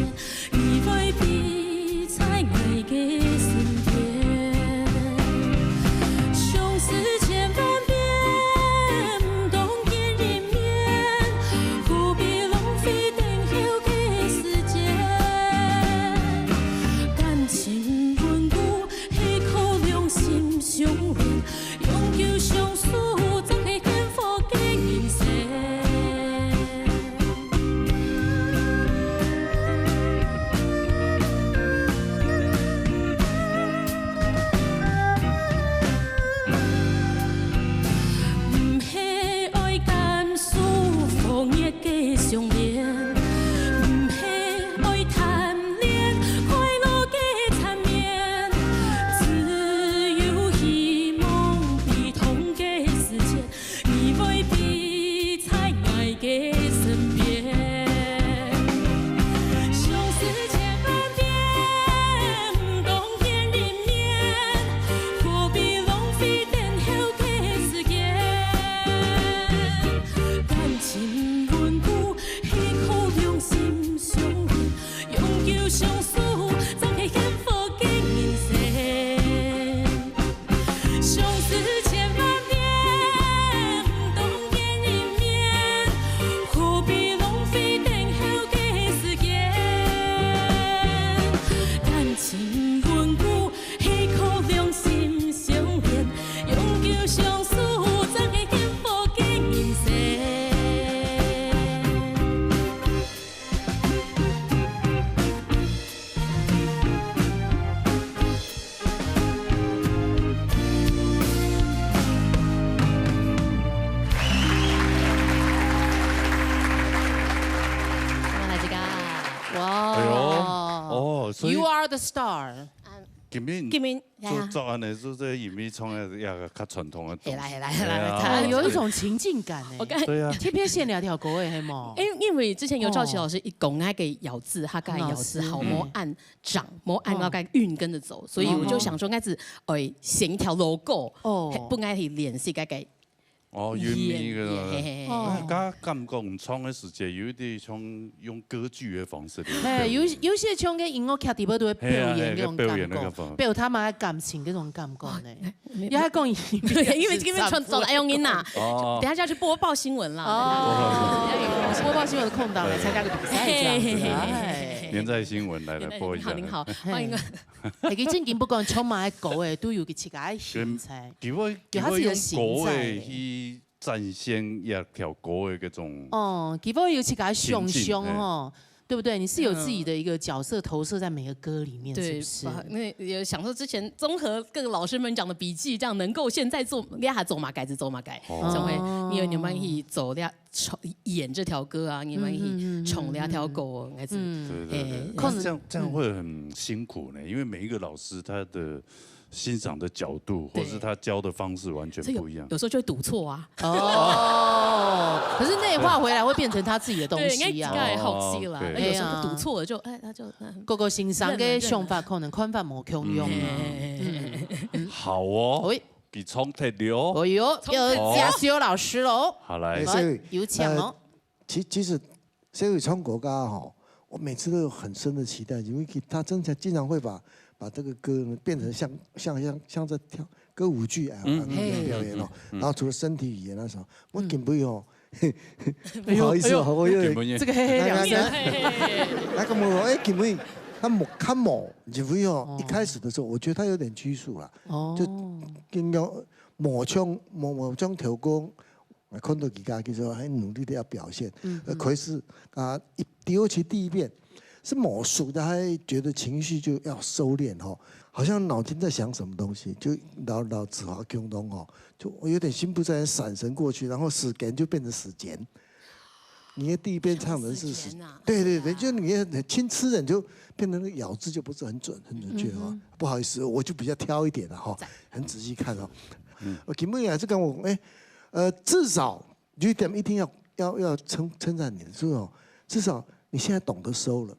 你會陪在𠊎个身邊。相思千萬遍，毋當見人面， 何必浪費等候个時間？感情穩固，係靠良心相連，永久相守，正係幸福个人生。 毋係愛感受火熱个相戀，毋係愛貪戀快樂个纏綿，只有希望悲痛个時節，你會陪在𠊎个身邊。相思千萬遍，毋當 見人面，何必浪費等候个時間？感情穩固，係靠良心相連，永久相守，正係幸福个人生。相思千萬遍，毋當見人面，何必浪費等候个時間？感情穩固， 係靠良心相連，永久相守，正係幸福个人生。哇！哎呦，哦，所以 You are the star。 今日今日，做，呀。做恁呢，做這音樂創作也較傳統个東西。係啦，係啦，係啦，係啊。啊，有一種情境感欸。我剛，對啊。特別選這條歌欸，係無？因，因為之前有趙琪老師一講那個咬字，他剛才咬字好，嗯。無恁準，無恁那個韻跟著走，所以我就想說，應該是，欸，選一條老歌，哦。不應該去練習該個 哦，韻味个。嘿，嘿，嘿。哦。哎，該感覺毋唱个時節，有一點像用歌劇个方式。嘿，有，有些像个音樂劇底背都會表演那種感覺，係啊，係，表演那個方式。表達他們的感情那種感覺呢。哦，那，沒有。也還講因為今天穿，走了，哎，用音吶。哦。等一下就要去播報新聞啦。哦，播報新聞的空檔來參加個比賽這樣子，嘿，嘿，嘿，嘿。哎。年代新聞來，來播一下。您好，您好，嘿。歡迎。 欸，佢正經不管唱麼个歌欸，都有佢自家个形態，佢會，有佢會用歌欸去展現一條歌个該種，哦，佢會有自家个想像吼，情境，嘿。对不对？你是有自己的一个角色投射在每个歌里面，是不是？对，把那也想说之前综合各个老师们讲的笔记，这样能够现在做，你还做嘛改子做嘛改，哦所以你有你们一起走这样唱演这条歌啊，你们一起唱这条歌哦，应该是。嗯对对对哎，那这样这样会很辛苦呢，因为每一个老师他的欣赏的角度，或对是他教的方式完全这有不一样。有时候就会读错啊。哦，可是内化回来会变成他自己的东对，应该西啊。应该好些啦。哦，OK 那有时候就读错了，就哎，他就嗯个个欣赏个想法可能看法无共样啊。哎好哦，喂，给冲太流。哦哟，要介绍老师喽，好来哎，所以有请哦。其其实所以唱国歌哈，我每次都有很深的期待，因为他真的经常会把把这个歌呢变成像像像像在跳歌舞剧啊，嗯啊那种表演哦。嗯然后除了身体语言那什么，我嗯根本哦，哎不好意思哦，我有点根本也这个黑黑两声，那个我哎，根本他没看没，因为哦哦，一开始的时候，我觉得他有点拘束了，哦就跟要某种某某种头功，看到几个就说很努力的要表现，嗯呃，可是啊，一尤其第一遍是魔术，他还觉得情绪就要收敛哈，好像脑筋在想什么东西，就老老子华共同哦，就我有点心不在焉，闪神过去，然后时间就变成时间。你的第一遍唱的是时间啊对对对，就你的轻吃人就变成那个咬字就不是很准很准确哈。不好意思，我就比较挑一点了哈，很仔细看哦。我根本也是跟我哎，呃，至少有一点一定要要要称称赞你的，是哦，至少你现在懂得收了。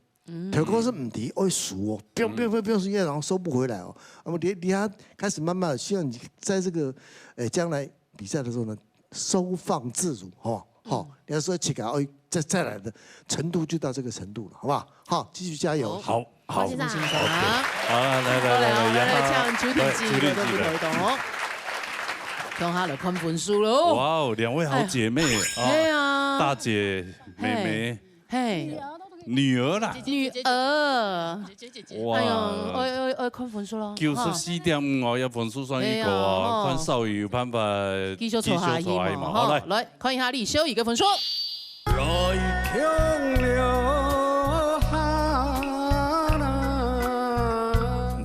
头功是唔提，会数哦，biang biang biang biang，然后收不回来哦。那么你你要开始慢慢的，希望你在这个，呃，将来比赛的时候呢，收放自如，哈，哈，你要说起来，哦，再再来的程度就到这个程度了，好不好？好，继续加油。好好先生，好了，来来来来，来杨唱主题曲，来主题曲都不会懂哦。让他来看分数喽。哇哦，两位好姐妹对啊，啊，大姐、妹妹、嘿，女儿啦，女儿，姐姐姐姐哎呦，哇，哎哎哎，看分数喽。九十四点五哦，要分数算一个哎呀哦，哦看少宇有办法继续坐下去嘛，嘛，好来，来看一下李修一个分数。来强了哈啦。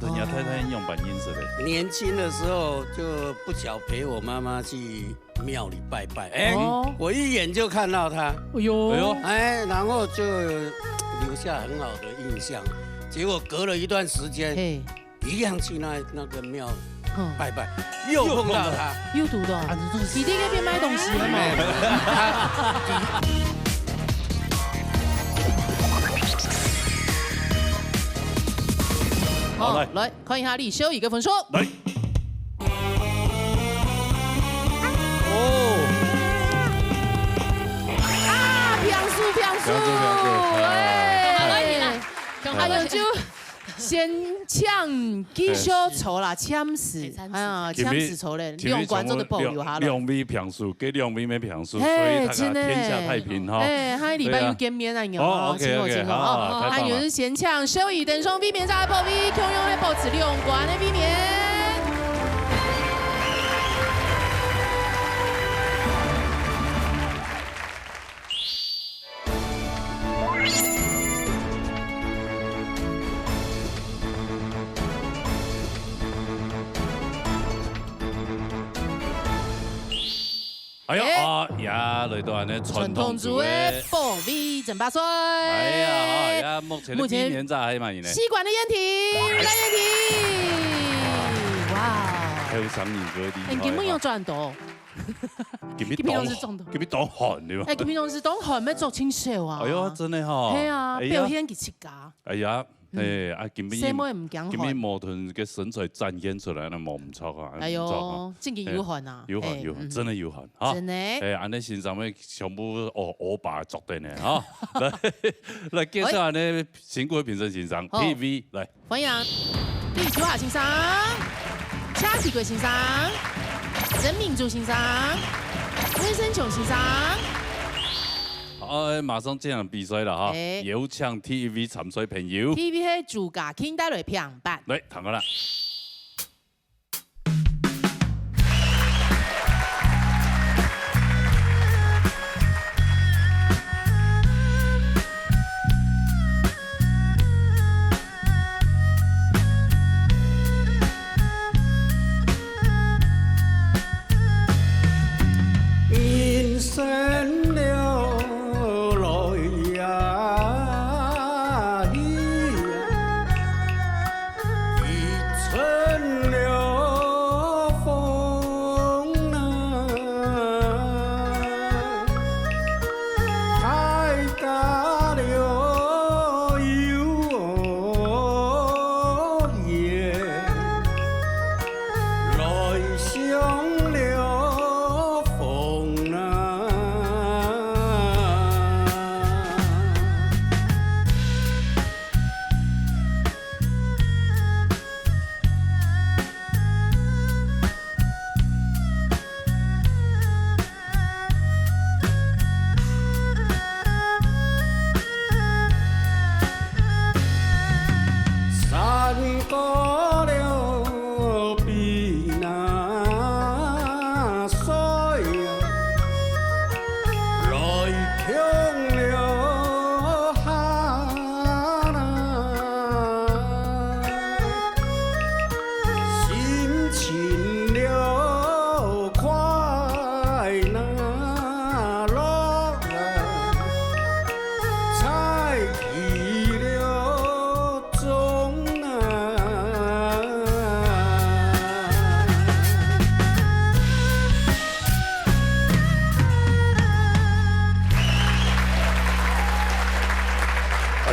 你的太太样板音是的，年轻的时候就不巧陪我妈妈去庙里拜拜，哎、哦我一眼就看到她，哎呦哎呦哎，然后就留下很好的印象。结果隔了一段时间，嘿，一样去那那个庙嗯，拜拜，又碰到她。又读的，你在那边买东西了吗？没有没有她好来来看一下李修一个分数。来，哦，啊，平手平手，平手平手哎，好了，你啦，还有就先抢继续抽啦，抢死哎，抢死哎呀，今天抢死抽嘞，两关做得保留下来。两位平手，给两位没平手，嘿所以大家真的天下太平哈。哎，下个礼拜对啊又见面啊，你哦，OK 请我 OK，请我好，太棒了。还有人先抢，所以等上避免在后面，共样来保持两关的避免。哎呦哎啊呀，来到安尼传统组传统组的的，保卫争霸赛。哎呀，好呀，目前的目前避免者还蛮呢，吸管的燕婷，蓝燕婷，哇，还有赏你哥厉害哎，你根本有哈，赚到，今天今天是中的今天当寒对吧？哎，今天是当寒，要做清秀啊。哎呦，真的哈，哎呀，哎呀表现给自家。哎呀，哎啊，今天什么也唔讲寒。今天矛盾个身材展现出来，那么唔错啊，哎唔错啊呦，正经有寒啊，有寒有寒，真的有寒啊。真的。哎，安尼先生们全部哦，欧巴作的呢哈。来来介绍安尼新贵评审先生好 T V 来，欢迎李秋华先生、蔡启贵先生、曾明珠先生、温生琼先生。好，马上进行比赛了哈哎，有请 T V 参赛朋友， T V 个主家，请带来评判。来，谈过来。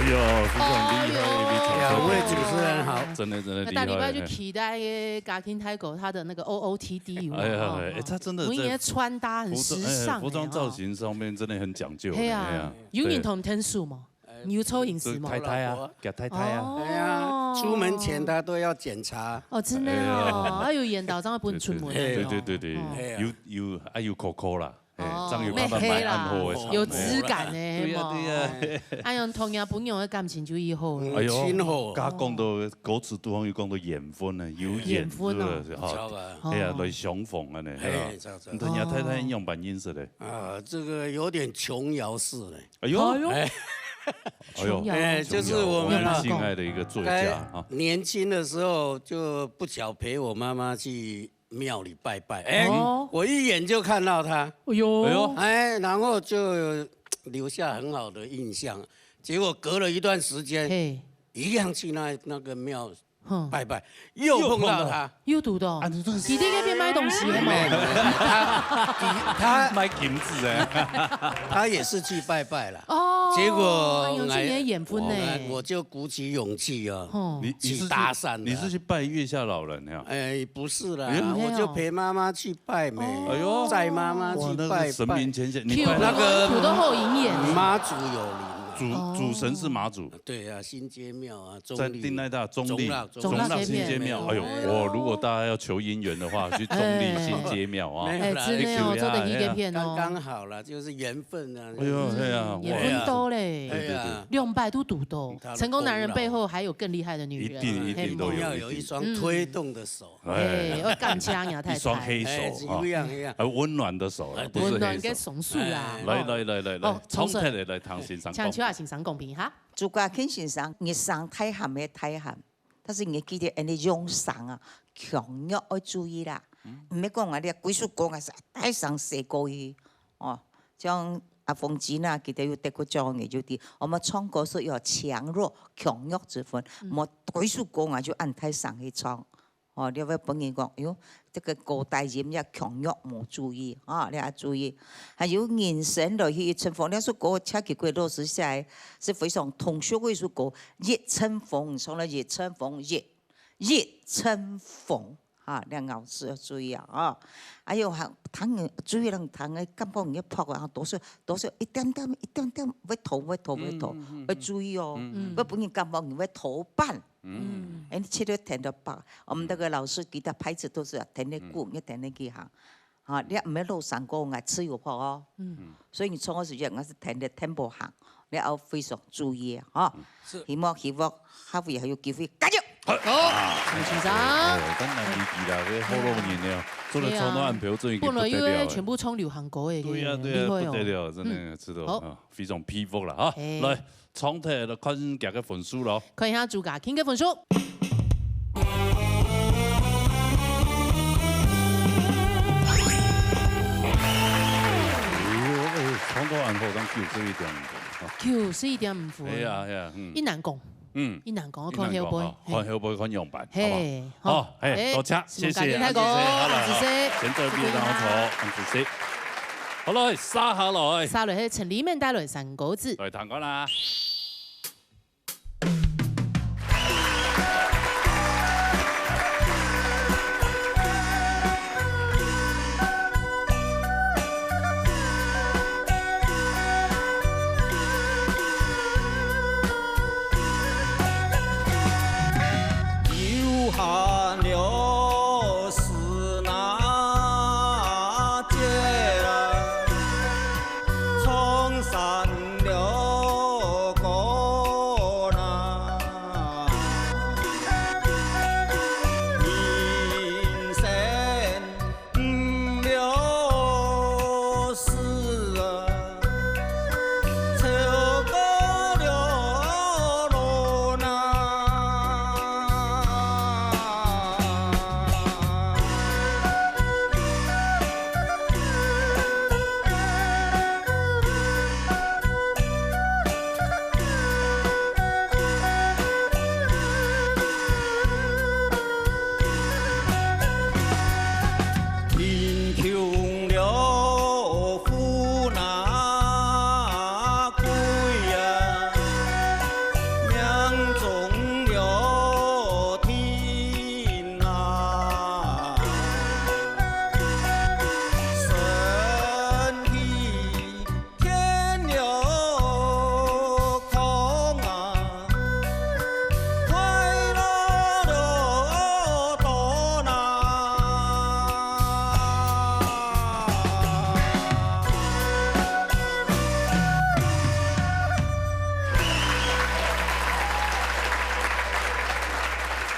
非常厲害，非常厲害。两位主持人好。真的，真的厉害。那大家就期待嘉卿大哥他的那个O O T D有没有？哎呀，哎，他真的在每一个穿搭很时尚哎，服装，哎，服装造型上面真的很讲究的，哎呀。哎呀，有认同天数吗？对。你有抽饮食吗？就太太啊，给太太啊。哦。哎呀，出门前他都要检查。哦，真的哦，哎呀。哎，有缘投，正會分出門的哦。对，对，对，对，对。哦。哎呀。有，有，啊，有Coco啦。 哎，哦，正有辦法買暗号的衫。有质感的，对呀，嘿嘛。对呀。哎，用童年朋友的感情就以后了。哎呦，真好。剛講到歌詞，對方又講到緣分呢，有緣，緣分哦。是不是？哈。哎呀，哦。來相逢了呢，嘿，是吧？你同你太太樣板音色的。啊，这个有点琼瑶式的。哎呦，哎呦，哎呦，琼瑶，哎，就是我们啊，我们亲爱的一个作家啊。在年轻的时候就不巧陪我妈妈去 庙里拜拜。哎，哦。我一眼就看到他。哎呦。哎呦。哎，然后就留下很好的印象。结果隔了一段时间，嘿。一样去那，那个庙拜拜，又碰到他。又堵到。啊，你这个是佢在那邊卖东西的嘛？没有，没有，他，他卖金子哎。他也是去拜拜啦。哦，结果哎呦，今年缘分呢。哎，我就鼓起勇气啊，哦。你，你是去，去搭讪的啊。你是去拜月下老人呀？ 哎，不是啦，哎呀。我就陪妈妈去拜咩，哎呦。载妈妈去拜拜。哇，那个神明牵线，你拜那个土豆后引眼。妈祖有灵啊。主，哦。主神是妈祖。对啊，新街庙啊，中立。在第几大？中立，中立，中立新街庙。中立新街庙。哎呦，哎。我如果大家要求姻缘的话，去中立新街庙啊。哎。哎，真的哦，去求一下，做得一个片哦。哎呀。刚刚好啦，就是缘分啊。哎呦，哎呀，嗯，缘分多嘞。哇。对，对，对。哎呀。两百都堵到，他都碰到。成功男人背后还有更厉害的女人。一定，一定都有，嘿。要有一双推动的手。 哎，哎，要感谢你啊，太太。一双黑手，哎，是不一样，哈。不一样。哎，温暖的手啊，哎，不是黑手。温暖个松树啦。哎。来，来，来，来，来，哦，从这里来谈欣赏。请秋华欣赏公平哈。朱家清先生，日常大喊个大喊，但是你记得，恁呢用声啊，強弱要注意啦。嗯。毋係講啊，你歸首歌啊，大聲細歌去，哦，像阿鳳姐啊，佢兜有得過獎个，就知，我們唱歌是有強弱、強弱之分，嗯。莫歸首歌啊，就恁大聲去唱。 哦，你會分人講，哎喲，這个高低音也強弱無注意，啊，你也注意。還有人生來去一陣風，那首歌車給鬼老師寫的，是非常通俗的一首歌，一陣風，唱了一陣風，一，一陣風，哈，你老師要注意啊，啊。還有還，聽人，注意人聽的，感覺你拍啊，多少，多少一點點，一點點，會頭，會頭，會頭，嗯，嗯，嗯，要注意哦，嗯，嗯。要不然感覺你會頭半。 嗯。嗯。哎，你去了聽到白，我們那個老師吉他拍子都是聽得鼓，嗯。你聽得去行。哈，你毋係老三個，𠊎自由拍哦。嗯。所以你唱个時間，𠊎是聽得tempo行，你要非常注意哈。嗯，是。希望，希望下回還有機會，加油！好。好，恭喜上。哦，當然你比啦，這好多年了，做了超多暗票，這已經不得了了。對啊。本來又全部唱流行歌的，對呀，對呀，厲害哦。不得了，真的，嗯。知道，好。啊，非常佩服了哈。哎。來， 上台了，看佢个分數咯。看一下朱家清个分數。哎喲，哎，唱到恁好，但九十一點五分，哈。九十一點五分。哎呀，哎呀，嗯。一難講。嗯。一難講，一難講，看後背。哈，看後背，看樣板，好不好？嘿，好，好，嘿，哎，多謝，謝謝，承蒙嘉清大哥，恁仔細，恁仔細。好了，好，請做一邊，然後坐，恁仔細。好來，續下來。續下來係陳立明帶來山歌子。來，聽看啦。 有閒了事那接，唱山了歌啦。人生 毋了事啊，走过了路那。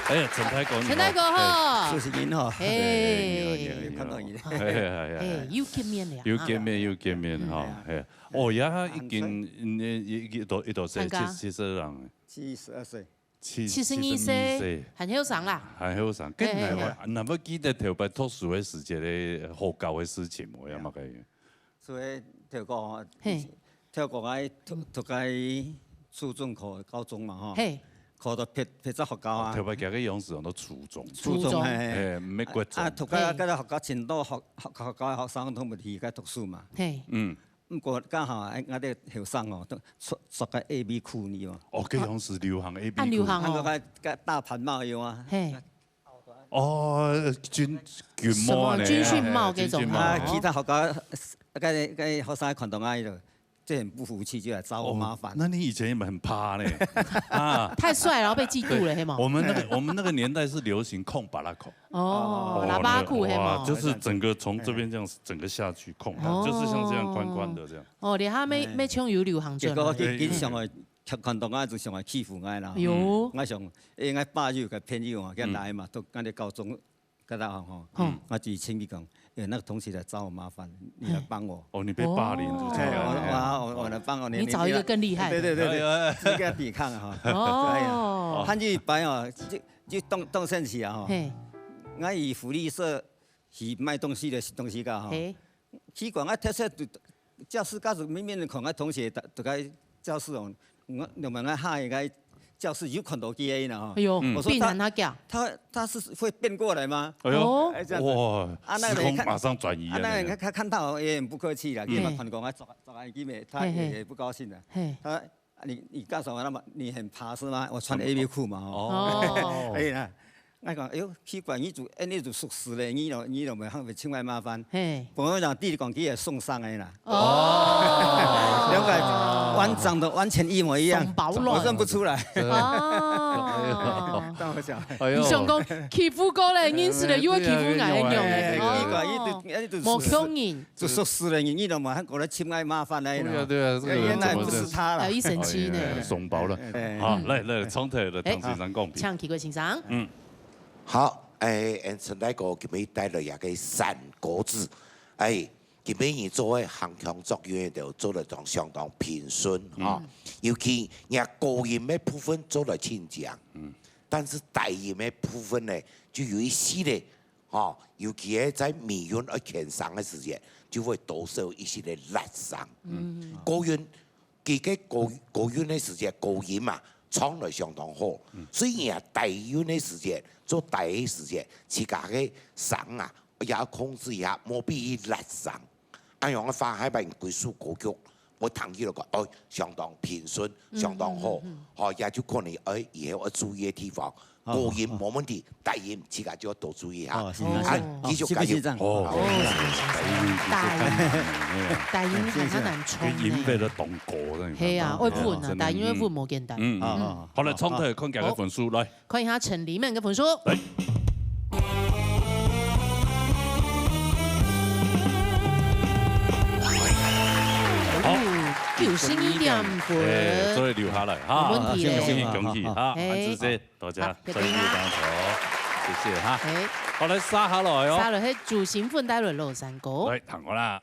哎，陳大哥，你好。陳大哥好。哎，主持人好。哎。哎，你好，你好，你好。看到你。哎，哎，哎，哎。哎，又見面了。又見面，啊。又見面哈，嗯。哎。哦，呀，已經，嗯，一，一，一度，一度，七，參加。七，七十人。七十二歲。七，七十二歲，七十二歲。還後生啦。還後生。嘿，嘿，嘿。該你還會，你還會記得頭擺讀書个時節个好搞个事情無？有無个？ 所以頭過吼，嘿。頭過𠊎讀，讀个初中考高中嘛吼，嘿。考到別，別隻學校啊。哦，頭擺佢个樣式講到初中。初中，初中。嘿，嘿。哎，毋係國中。啊，讀个，嘿。該個學校，盡多學，學，學校个學生都無去該讀書嘛。嘿。嗯。毋過剛好，哎，𠊎兜後生哦，都著，著个A B褲呢哦。哦，該樣式流行A B褲。啊，流行哦。啊，該，該大盤帽有啊。嘿。 哦，軍，軍帽呢，什麼軍訓帽這種啊？哎，軍訓帽。啊，其他學校，該，該學生看到𠊎就，就很不服氣，就來找我麻煩。哦，那你以前也很怕呢，啊。太帥了，然後被嫉妒了，對，嘿嗎？我們那個，我們那個年代是流行空巴拉口。哦，哦，喇叭褲，嘿嗎？哇，就是整個從這邊這樣子，整個下去空巴拉，哦。就是像這樣寬寬的這樣。哦，你還沒，哎。沒衝有流行轉來。結果佢，佢上來 看，看到𠊎就想來欺負𠊎啦。喲。𠊎想，因為𠊎爸就有個朋友啊，佢來嘛，嗯。讀𠊎个高中，該搭吼，嗯。𠊎就請佢講，哎，那個同學來找我麻煩，你來幫我。哦，你被霸凌，哦。就這樣。哎，我，我，我，我來幫我，你，你找一個更厲害的。你不要，對，對，對，對，哎，哎，哎。你跟他抵抗啊，哈。哦。哎呀，他就一擺哦，就，就當，當生氣啊，哈。嘿。𠊎去福利社去買東西个，東西个，哈。嘿。 奇怪，𠊎特色就教室教室明明看𠊎同學在，在該教室哦，𠊎，𠊎問𠊎下一個教室有看到佢个呢吼。哎喲，嗯。我說他，變成他講。他，他是會變過來嗎？哎喲，哦。哎，這樣子。哇，啊，那個人看，時空馬上轉移了，啊，那個人看，看到也很不客氣啦，嗯。佢嘛看到𠊎著，著恁樣，佢嘛，他也，嘿嘿。也不高興的。嘿。他 啊，你，你幹什麼？那麼你很怕是嗎？我穿A B褲嘛，吼。哦。哎呀，𠊎講，哎喲，奇怪，你就，哎，你就熟識咧，你都，你都沒，沒請𠊎麻煩。嘿。朋友講，弟弟講，佢也送上來啦。哦。了解，完，長得完全一模一樣，送包了。我認不出來。哦。這樣我想。哎喲。你想講，欺負過咧，認識咧，又會欺負𠊎，哎喲，恁樣欸。哎，奇怪，哦。你就，你就熟識。無可能。 就熟識咧，你，你都嘛還過來尋𠊎麻煩咧，對啊，對啊，這個人怎麼這樣？原來不是他啦。呃，一生氣呢。哎呀，送包了。哎。好，來，來，上台了，哎，唐先生講。請奇怪先生。嗯。好，哎，𠊎陳大哥今日帶來一個山歌子，哎，今日你做个行腔作韻就做得當相當平順，嗯。哈。尤其你高音个部分做得盡強，嗯。但是低音个部分呢，就有一息仔 吼，尤其係在尾韻愛牽生个時節，就會多少一息个辣聲。嗯。高韻，佢个高，高韻个時節，高音嘛，唱來相當好。嗯。所以啊，低韻个時節，做低个時節，自家个聲啊，也要控制一下，莫畀佢辣聲。恁樣个話，下擺歸首歌曲， 𠊎聽起來講，哦，相當平順，嗯，相當好，嗯，嗯，嗯。吼，也就可能，哎，以後愛注意个地方，哦，高音無問題，哦。低音自家就要多注意下。哦，是，是，是。啊，繼續加油。哦，謝謝先生。哦，哦，謝謝先生。低音其實較難呢，哎呀。低音還較難衝呢。謝謝先生。佢音域都當高了，你看。係啊，愛穩啊，真的，低音愛穩無簡單。嗯，嗯，嗯。哦，哦，好，來，哦，上台看幾個分數，哦。來。 看一下陳立明个分數。來。好。哦，九十二點分。哎，做得留下來哈。無問題咧。恭喜，恭喜哈。哎。恁仔細，大家，好，再見。謝謝大家，謝謝哈。哎。好，來，續下來哦。續下來，係朱新文帶來个老山歌。來，聽過啦。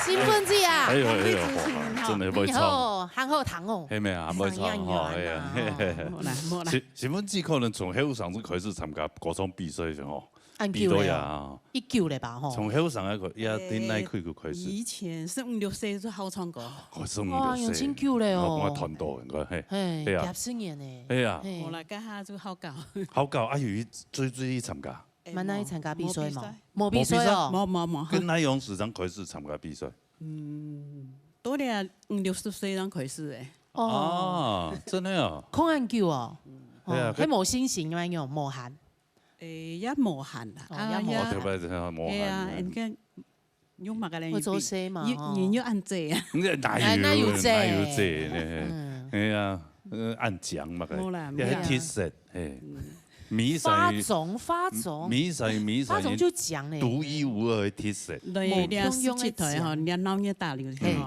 新聞姐啊，哎呦，哎呦，哇，真的會唱。哦，還好聽哦。係咩啊，會唱吼，哎呀。無啦，無啦。新，新聞姐可能從後生就開始參加歌唱比賽个吼，恁久了哦。比賽啊。一九了吧吼。從後生个開，也，哎，對哪區就開始。以前十五六歲就好唱歌。哦，十五六歲。哇，有真久了哦。我，我團到應該，嘿。嘿，對啊。幾十年呢。對啊。嘿。無啦，該下就好搞。好搞啊，有去，最，最去參加。 慢慢去參加比賽嘛？無比賽。無比賽哦。無，無，無。跟哪央時正開始參加比賽？嗯，到了五六十歲正開始誒。哦。啊，真的哦。空恁久哦。對啊，哦，該無信心，因為有無閒。誒，也無閒啦。哦，啊，也無閒。哦，對，無閒。對啊，你看，有麼个人會做事嘛，吼。人又恁濟啊。哪有，哎，哪有濟？哪有濟呢？嗯。哎呀，呃，恁講嘛，無啦，也無啦。特色。 嘿，嗯。美善於，花種，花種。美善於，美善於花種就講咧。獨一無二个特色。對，無共樣个講。你出去台吼，你鬧熱打雷吼，嘿。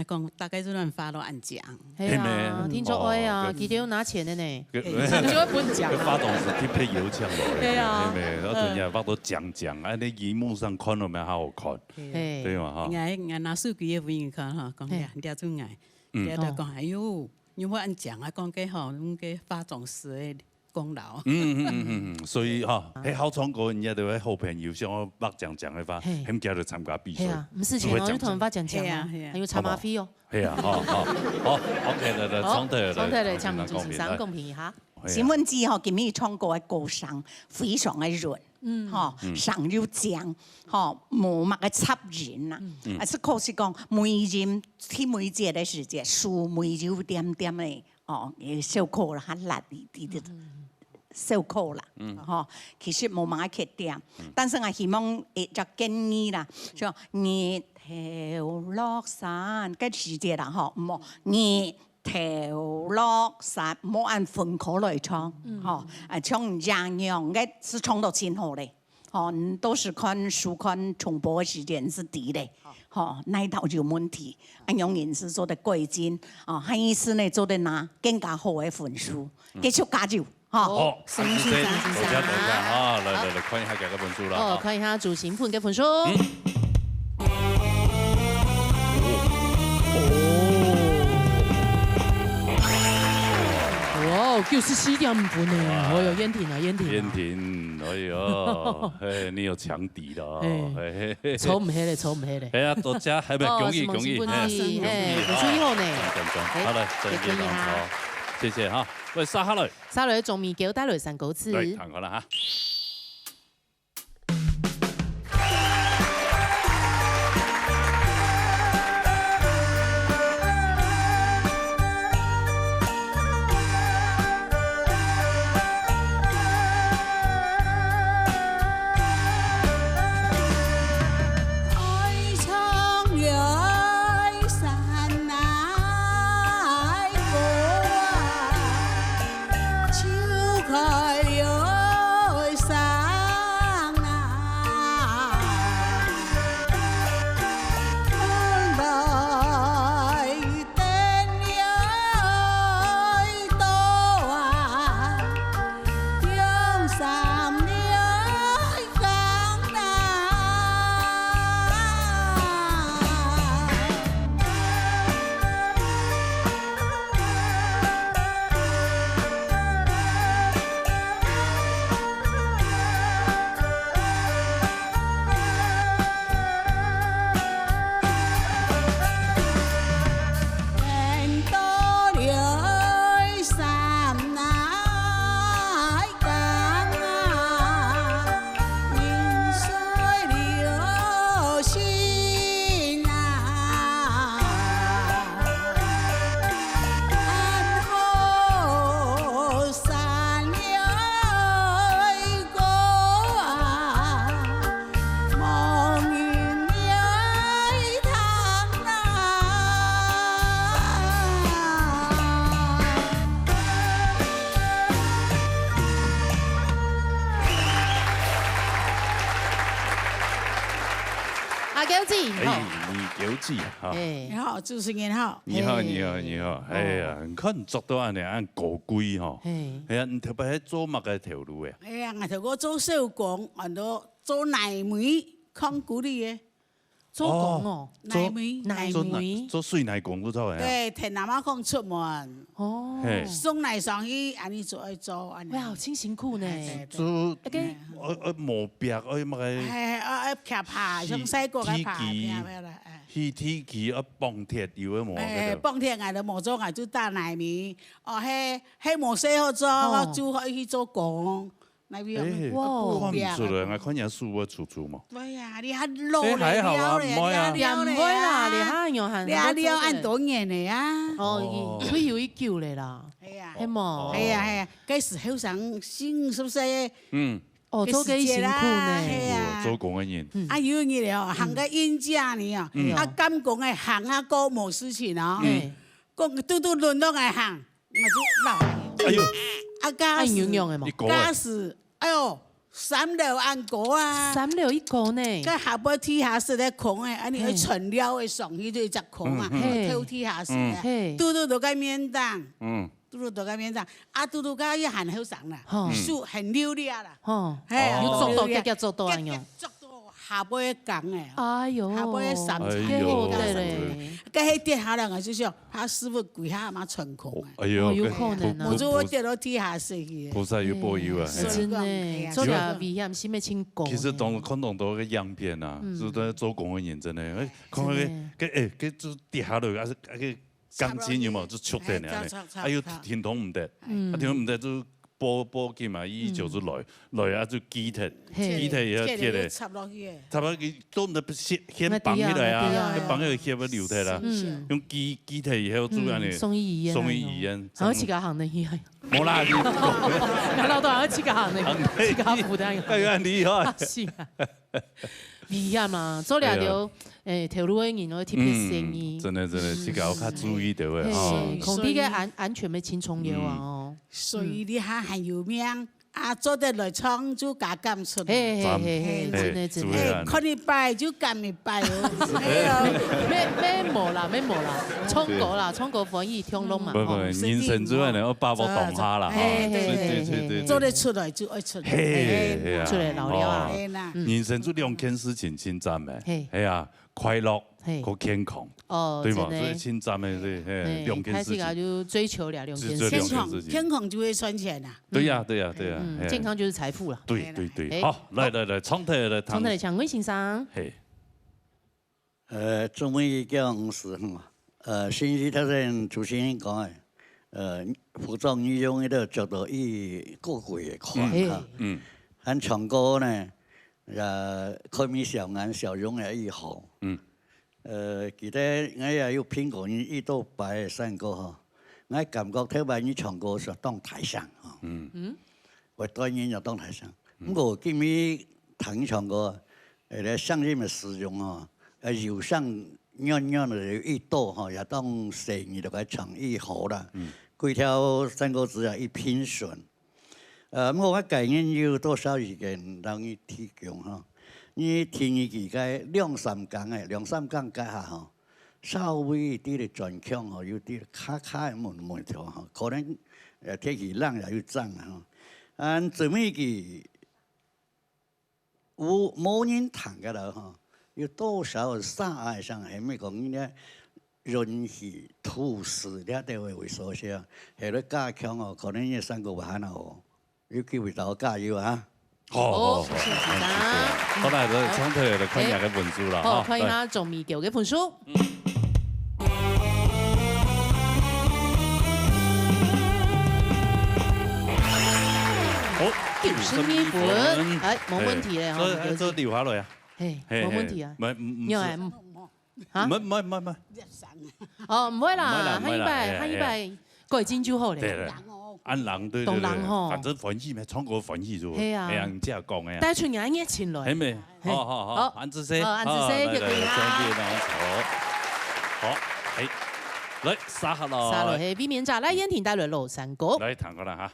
𠊎講大概就恁花都恁講。係啊，係咩？聽說，哦，哎呀，佢，佢兜有拿錢个呢，佢，佢就會分獎啊。該花種係特別有獎咯，對啊。係咩？然後人家花都講講，哎，那螢幕上看了沒有好好看，嘿。對嘛哈？𠊎，𠊎拿手機个分佢看哈，講，嘿。哎呀，你就𠊎，嗯。你就講，哦。哎喲， 你莫恁講啊，講該吼，用該化妝師个功勞。嗯，嗯，嗯，嗯，嗯。所以吼，該好唱歌，人家都係好朋友，想愛畫靚靚个話，嘿。很加就參加比賽，係啊，毋使錢哦，就會獎獎。你同人畫靚靚哦，係啊，係啊。還有車馬費哦。好不好？係啊，好，好，好，OK，來，來，好，唱退了，來，唱退了，唱，唱，主持人公平，來。公平一下。係啊。請問姐吼，今日唱歌个歌聲非常个潤，嗯。吼，嗯。聲又靚，吼，無麼个插音啦。嗯。啊，係可惜講，尾音，第尾節个時節，收尾有點點个 哦，小可啦，較辣一點點，小可啦，吼，其實無麼个缺點。但是𠊎希望一隻建議啦，就日頭落山，該時節啦，吼，莫日頭落山，莫恁分開來唱，吼，啊，像這樣个係唱到盡好咧。 吼，你到時看收看重播个時間係知咧，吼，哪一條有問題，恁樣人係做得改進，哦，下一次呢做得拿更加好个分數，繼續加油，吼。好，恭喜，恭喜，恭喜，恭喜啊！來，來，來，看一下這個分數啦，哦，哈。看一下主評判个分數。嗯。哦。哇，九十四點五分呢，哇。哦喲，燕婷啊，燕婷啊。燕婷。 嗯，哎喲，嘿，你有強敵了哦，嘿。嘿，嘿，嘿，嘿。抽毋起咧，抽毋起咧。哎呀，多謝，還沒，哦，恭喜，恭喜，恭喜，嘿，恭喜，嘿，恭喜，恭喜好呢。好，讚，讚，讚。哎，好了，再見，再見啊。謝謝哈。喂，接下來。接下來，鍾明嬌帶來三個字。來，看看了哈。 阿嬌姐，哎，好。你嬌姐，哈。哎。你好，主持人好。你好，你好，你好。哎呀，你看你著到恁樣，恁高貴吼。嘿。哎呀，你特別係做麼个頭路誒？哎呀，𠊎頭過做手工，𠊎都做泥煤，扛鼓勵誒。做工哦，做，泥煤，泥做泥，煤。做水泥工都做个啊。對，天南啊，講出門，哦，嘿。送泥上去，恁呢做愛做，恁呢。哇，真辛苦呢。嘿，對，對。做，OK。愛，愛磨壁，愛麼个？哎，愛，愛徛爬，像細个个爬，徛起來，哎。起，起起愛綁鐵，有个無？哎，綁鐵，𠊎都無做，𠊎就打泥煤。哦，嘿，嘿，無事好做，哦。就可以去做工。 那邊有，哎，哇。看毋出來，𠊎看人家手會粗粗嘛。對呀，你還老了，哎，還好啊，了了，毋會啊。你還老了，也毋會啦，你還有還你還老恁多年了呀。哦，哦。退休已久了啦。哎呀，係無？哎呀，哎呀，該時後生心是不是？嗯。哦，做該辛苦呢。該時節啦，哎呀。做工个人。嗯。啊，有一日哦，行个冤家呢哦，嗯。啊，監工个行啊，過無事情哦。嗯。講，拄拄輪到𠊎行。 𠊎就老。哎喲。啊，假使，哎，有用个無？一個月。假使，哎喲，三樓恁高啊。三樓一高呢。該下背地下室个空个，恁呢，嘿。愛穿了个上去就一隻空啊，嗯，嗯。嘿。透地下室个。嗯。嘿。拄拄到該面頂，嗯。拄拄到該面頂，啊，拄拄該也還後生啦，吼。手還溜溜啦。吼。嘿，哦。有捉到，溜溜，遽遽捉到恁樣。遽遽捉到下背个工个。哎喲。下背个三層。哎喲。對咧。該係跌下來，𠊎就想， 他師傅跪下嘛穿空啊。哎喲，哦，有可能啊。無就會跌到地下室去。菩薩有保佑啊，嘿。所以講，真的，哎呀，做了危險，心會真高呢。其實當，看當多个影片啊，嗯。是在做工个人真的，哎，看那個，真的。該，哎，該就跌下來，啊，是，那個鋼筋有沒有，就觸電了呢，哎，插，插，插，哎喲，插。停動毋得，嗯。啊，停動毋得就報，報警嘛，一一九就來，來啊就鋸忒，嘿。鋸忒以後鐵个，鐵个插落去个。 差不多佢都毋得先，先綁起來啊，那對啊，那對啊。先綁起來，血要流忒啦。是，是。嗯。用鋸，鋸忒以後就恁呢，嗯，送醫院啊，送醫院，然後自家行的醫院。無啦，你，難道都還要自家行的，行的，自家負擔？哎呀，厲害。啊，是啊。危險嘛，做了就，哎呀。哎，頭路个人哦，特別細膩。嗯，真的，真的，自家要較注意的喂，嘿，哦。空地个安，安全要真重要啊，哦。所以你還，還有命， 啊，做得來唱就加減出來。嘿，嘿，嘿，嘿，嘿，真的，真的。哎，看一擺就減一擺哦。哎喲，免，免無啦，免無啦，唱歌啦，唱歌歡喜暢樂嘛，不，不，吼。人生之外呢，要把握當下啦，嘿，哈。嘿，嘿，對，對，嘿，嘿，對，對。做得出來就愛出來。嘿，嘿啊。出來老了啊。哦。嘿啦。嗯。人生就兩件事情真讚咩。嘿。哎呀，快樂，嘿。和健康。哦，對嘛？真的。所以真讚的，對，嘿，嘿，兩件事情。開始啊，就追求了兩件事情。就這兩件事情。健康，健康就會賺錢啊。 對呀，對呀，對呀，嗯，嘿。健康就是財富啦。對，對，對，哎，好，來，好。來，來，長腿來，長腿來，請問先生。嘿。呃，中文一講是，嗯，呃，先生頭先主持人講的，呃，服裝儀容，伊都著到伊高貴个款，嗯，哈。嗯。還唱歌呢，呃，看伊笑顏笑容也異好。嗯。 呃，記得𠊎也有評過你一到擺个山歌吼，𠊎感覺頭擺你唱歌係當大聲吼。嗯。嗯。會對人也當大聲。嗯。毋過今日聽你唱歌，呃，聲音个使用吼，呃，有聲軟軟个有一到吼，也當細，你就該唱異好啦。嗯。幾條山歌詞啊，異平順。 呃，毋過𠊎個人有多少意見，同你提供吼。你第二期个兩三更个，兩三更該下吼，稍微有兜仔轉腔吼，有兜仔卡卡个問，問題吼，可能，呃，天氣冷也有爭啊吼。啊，最尾期 有，無人聽个啦吼，有多少沙啞聲，係毋係講你个潤氣吐絲這兜个位所在啊，係咧加強哦，可能你个山歌會還好哦，有機會同𠊎加油啊！好，好，好，好，謝謝大家。好，來，來，長腿來看一下个文字啦，好，哈，看一下來。總米條个分數。 好，九十二分。哎，無問題咧，吼，哎，這，這留下來啊。嘿，嘿，無問題啊。嘿，嘿，無，嗯，嗯，有哎，嗯。啊？無，無，無，無。哦，毋會啦，毋會啦，毋會啦，下一擺，哎，下一擺，哎。改進就好咧。對，對，對。按人，對，對，對，當然吼。反正歡喜咩，唱歌歡喜就好。嘿啊。哎呀，你這樣講的啊。帶出你的熱情來。嘿咩？ 嘿。好，好，好，好。恁仔細，好，恁仔細，好，來，來，來，就對啦。準備啦，好。好，哎，來，沙下來。沙落去，避免炸，來，燕婷帶來老山歌。來，聽看啦哈。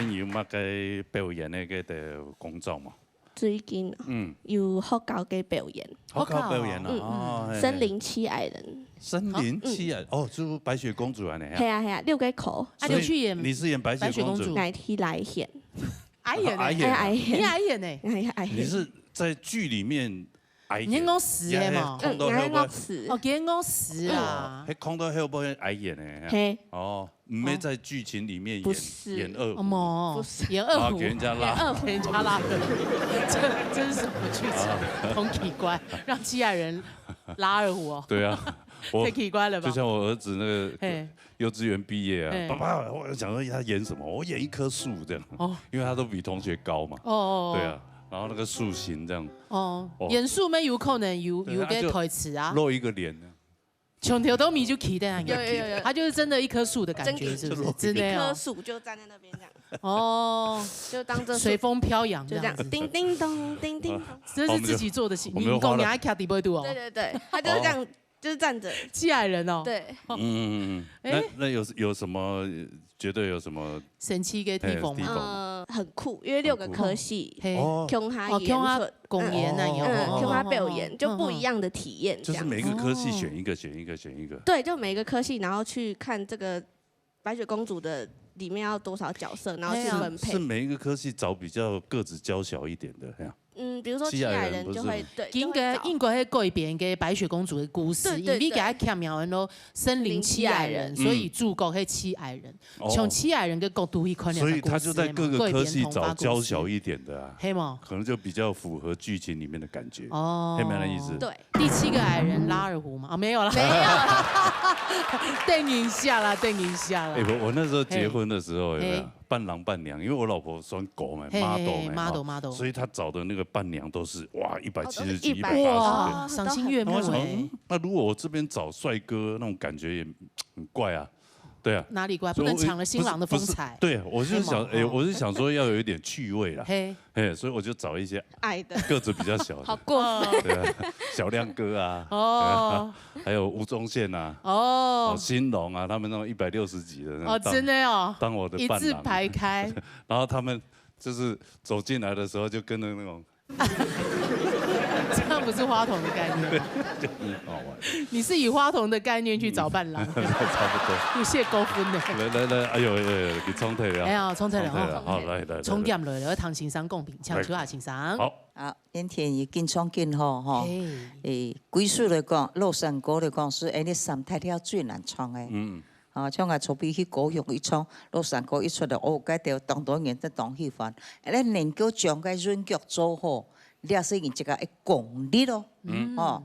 你有麼个表演个个个工作無？最近啊，嗯。有學校个表演。學校表演啊，嗯。哦，嘿，嘿。森林七矮人。森林七矮，哦，就白雪公主恁樣啊。係啊，係啊，六个口。啊，所以你有去演你是演白雪公主？白雪公主？來，去來演。矮人呢？矮人啊。哎，矮人。你矮人呢？哎，矮人。你是在劇裡面矮人？你講死个嘛？呀，呀，講到後尾。嗯，矮人講死。哦，佢講死啊。哦，佢講到後尾矮人呢。嘿。哦，毋係在劇情裡面演，不是。演二胡。哦，無。不是。演二胡。啊，給人家拉。演二胡。給人家拉。這，這是什麼劇情？啊。很奇怪，讓七矮人拉二胡哦。對啊，我太奇怪了吧？就像我兒子那個嘿。幼稚園畢業啊，嘿。爸爸，我想說他演什麼？我演一棵樹這樣，哦。因為他都比同學高嘛。哦，哦，哦。對啊，然後那個樹形這樣。哦，哦。演樹咩有可能有，對，有个台詞啊。他就露一個臉呢。從頭到尾就企在那裡。有，有，有，有。他就是真的一棵樹的感覺，真的。是不是？就露一個臉。真的哦。一棵樹就站在那邊這樣。哦。就當這樹。隨風飄揚這樣子。就這樣，叮叮咚，叮叮咚。這是自己做的戲，哦，我們有，我們有畫了。你講你還卡底背肚哦？對，對，對，他就是這樣，哦。就是站著。七矮人哦。對。嗯，嗯，嗯。哎。那，那有，有什麼，覺得有什麼神奇的地方嗎？嘿，地方。呃，很酷，因為六個科系，很酷。嘿。哦。共下演出。哦，共下公演那樣。嗯，哦。共下表演，哦。就不一樣的體驗，這樣。就是每一個科系選一個，哦。選一個，選一個。對，就每一個科系，然後去看這個白雪公主的裡面要多少角色，然後去分配。哎呀。是，是每一個科系找比較個子嬌小一點的，這樣。嗯，比如說七矮人不是？七矮人就會，對，應該，就會找。應該係改編个白雪公主的故事，對，對，因為佢係強調咯，森林七矮人，對。所以主角係七矮人。哦。從七矮人个角度去看，所以他就在各個科系找嬌小一點的啊。改編童話故事。係無？可能就比較符合劇情裡面的感覺。哦。係無那意思？對。 第七個矮人拉二胡嗎？啊，沒有啦。沒有。等一下啦，等一下啦。哎，我，我那時候結婚的時候，嘿。有沒有？嘿。伴郎伴娘，因為我老婆算高嘛，嘿，model嘛，嘿，model，哦，model。所以她找的那個伴娘都是，哇，一百七十幾、哦，都是一百。一百八十的。哇，賞心悅目哎。那我想，嗯，那如果我這邊找帥哥，那種感覺也很怪啊。對啊。哪裡怪？所以我，不能搶了新郎的風采。不是，不是，對，我是想，哎，好嗎？我是想說要有一點趣味啦。嘿。嘿，所以我就找一些矮的。個子比較小的。好過分。對啊，小亮哥啊，哦。對啊，還有吳宗憲啊，哦。哦，新榮啊，他們那種一百六十幾的那種哦，當，真的哦。當我的伴郎。一字排開。然後他們就是走進來的時候，就跟著那種這樣不是花童的概念嗎？就很好玩。你是以花童的概念去找伴郎？嗯，差不多。有些高分呢。來，來，來，哎呦，哎呦，你衝退了。哎呀，衝退了，衝退了，哦。好，來，來，來，衝點來了，要聽先生講評，請秋霞先生。來。好。 啊，今天已經唱緊吼，吼。嘿。誒，歸屬來講，老山歌來講，係恁呢三大調最難唱个。嗯。啊，像𠊎昨晡去高雄一唱，老山歌一出來，哦，該條當多人都當喜歡。恁呢能夠將該韻腳做好，這係人自家个功力咯。嗯。哦。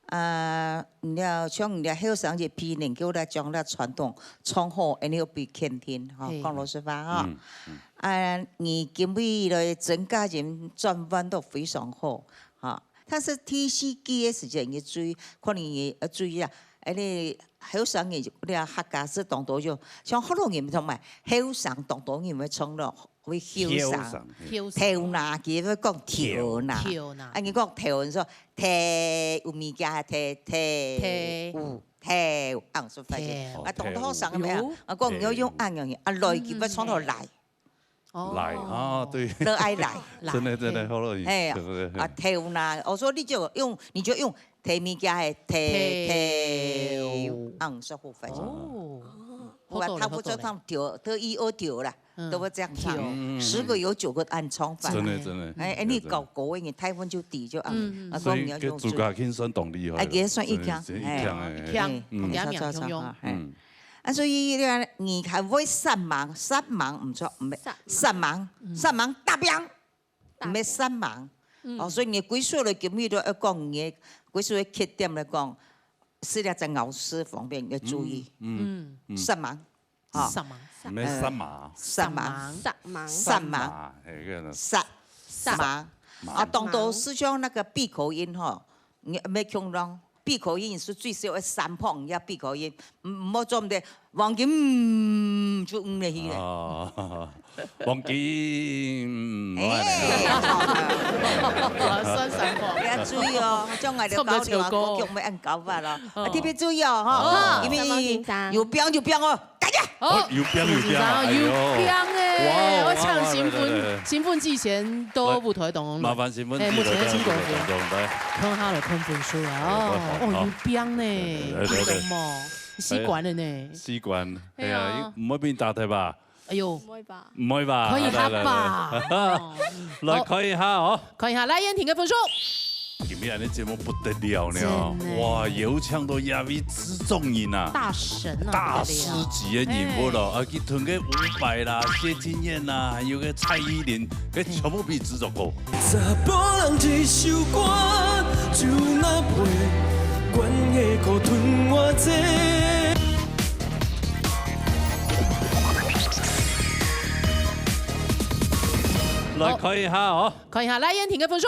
啊，你看，像你看後生一輩能夠來將這傳統唱好，恁呢又比肯定，吼，嘿。講老實話，吼。嗯，嗯。 啊，你今晡日來增加人轉彎都非常好，哈。但是第四季个時間，你注意，可能你要注意啊，恁呢後生人，你啊，客家係當多有，像福佬人同埋後生當多人會唱咯，會後生。後生，嘿。後生。頭那，佢會講頭那。頭那。啊，你講頭，你說頭，有物件，頭，頭，頭。有，頭，啊，說發現。頭。啊，當多後生个咩啊？有。啊，講你要用恁樣，啊，來，佢會唱到來。嗯。 哦。來啊，對。都愛來。真的，真的，來。好了，嘿，對不對？啊，頭那，我說你就用，你就用頭物件个頭，頭。頭，嗯，說好發音。哦。有啊，好多了，他不做唱頭，特意二頭啦，嗯。都會這樣唱。頭。嗯，嗯，嗯。十個有九個恁唱法。真的，真的。哎，哎，你搞國語，你台文就底就啊，嗯，嗯。啊，所以講你要用準。自家輕鬆當厲害了。哎，也算一腔，真的，真的一腔，哎。哎。一腔，嗯。哎。嗯。 啊，所以呢，你還會煞猛，煞猛毋著，毋係，煞猛。煞猛，嗯。煞猛，打拚，打拚。毋係煞猛。嗯。哦，所以你歸屬个今晡日都要講，你歸屬个缺點來講，係這隻咬字方面要注意。嗯，嗯，嗯。煞猛，哈。煞猛。毋係煞猛。呃，煞猛。煞猛。煞猛。煞猛。煞猛，嘿，這個呢。煞，煞猛。猛。啊，當多係像那個閉口音吼，你愛共樣 閉口音係最少愛三拍，你愛閉口音，毋，毋好做毋得，黃金，嗯，就嗯了去了。哦，黃金，哎，好了。哦，算三拍。你要注意哦，將來个高調啊，差不多唱歌。國劇愛恁搞法咯。哦。啊，特別注意哦，哈，哦。因為三毛先生。有標就標哦，該哦，有病有病啊，哎呦。有病欸，哇哦，我搶新聞，哇，哇，來，來，來。新聞之前都舞台當中。來，麻煩新聞哎，目前的成果是。舞台當中，來。看下來看分數啊，哦，來，來，哦，好。有病呢，來，來，來，來。有病嘛，習慣了呢。哎，習慣，哎呀，哎呀。毋會分你打忒吧？哎呦。毋會吧？毋會吧？可以哈吧？來，來，來。哦。來，可以哈哦。可以哈，來，燕婷个分數。 今日恁呢節目不得了呢，真的。哇，邀請到這位製作人啊，大神啊，大師級的人物咯，不得了。啊，佢吞个伍佰啦、謝金燕啦，還有个蔡依林，佢全部比製作高。查埔人這首歌，就若陪，管你苦吞偌濟。來，好。看一下哦。看一下，來，燕婷个分數。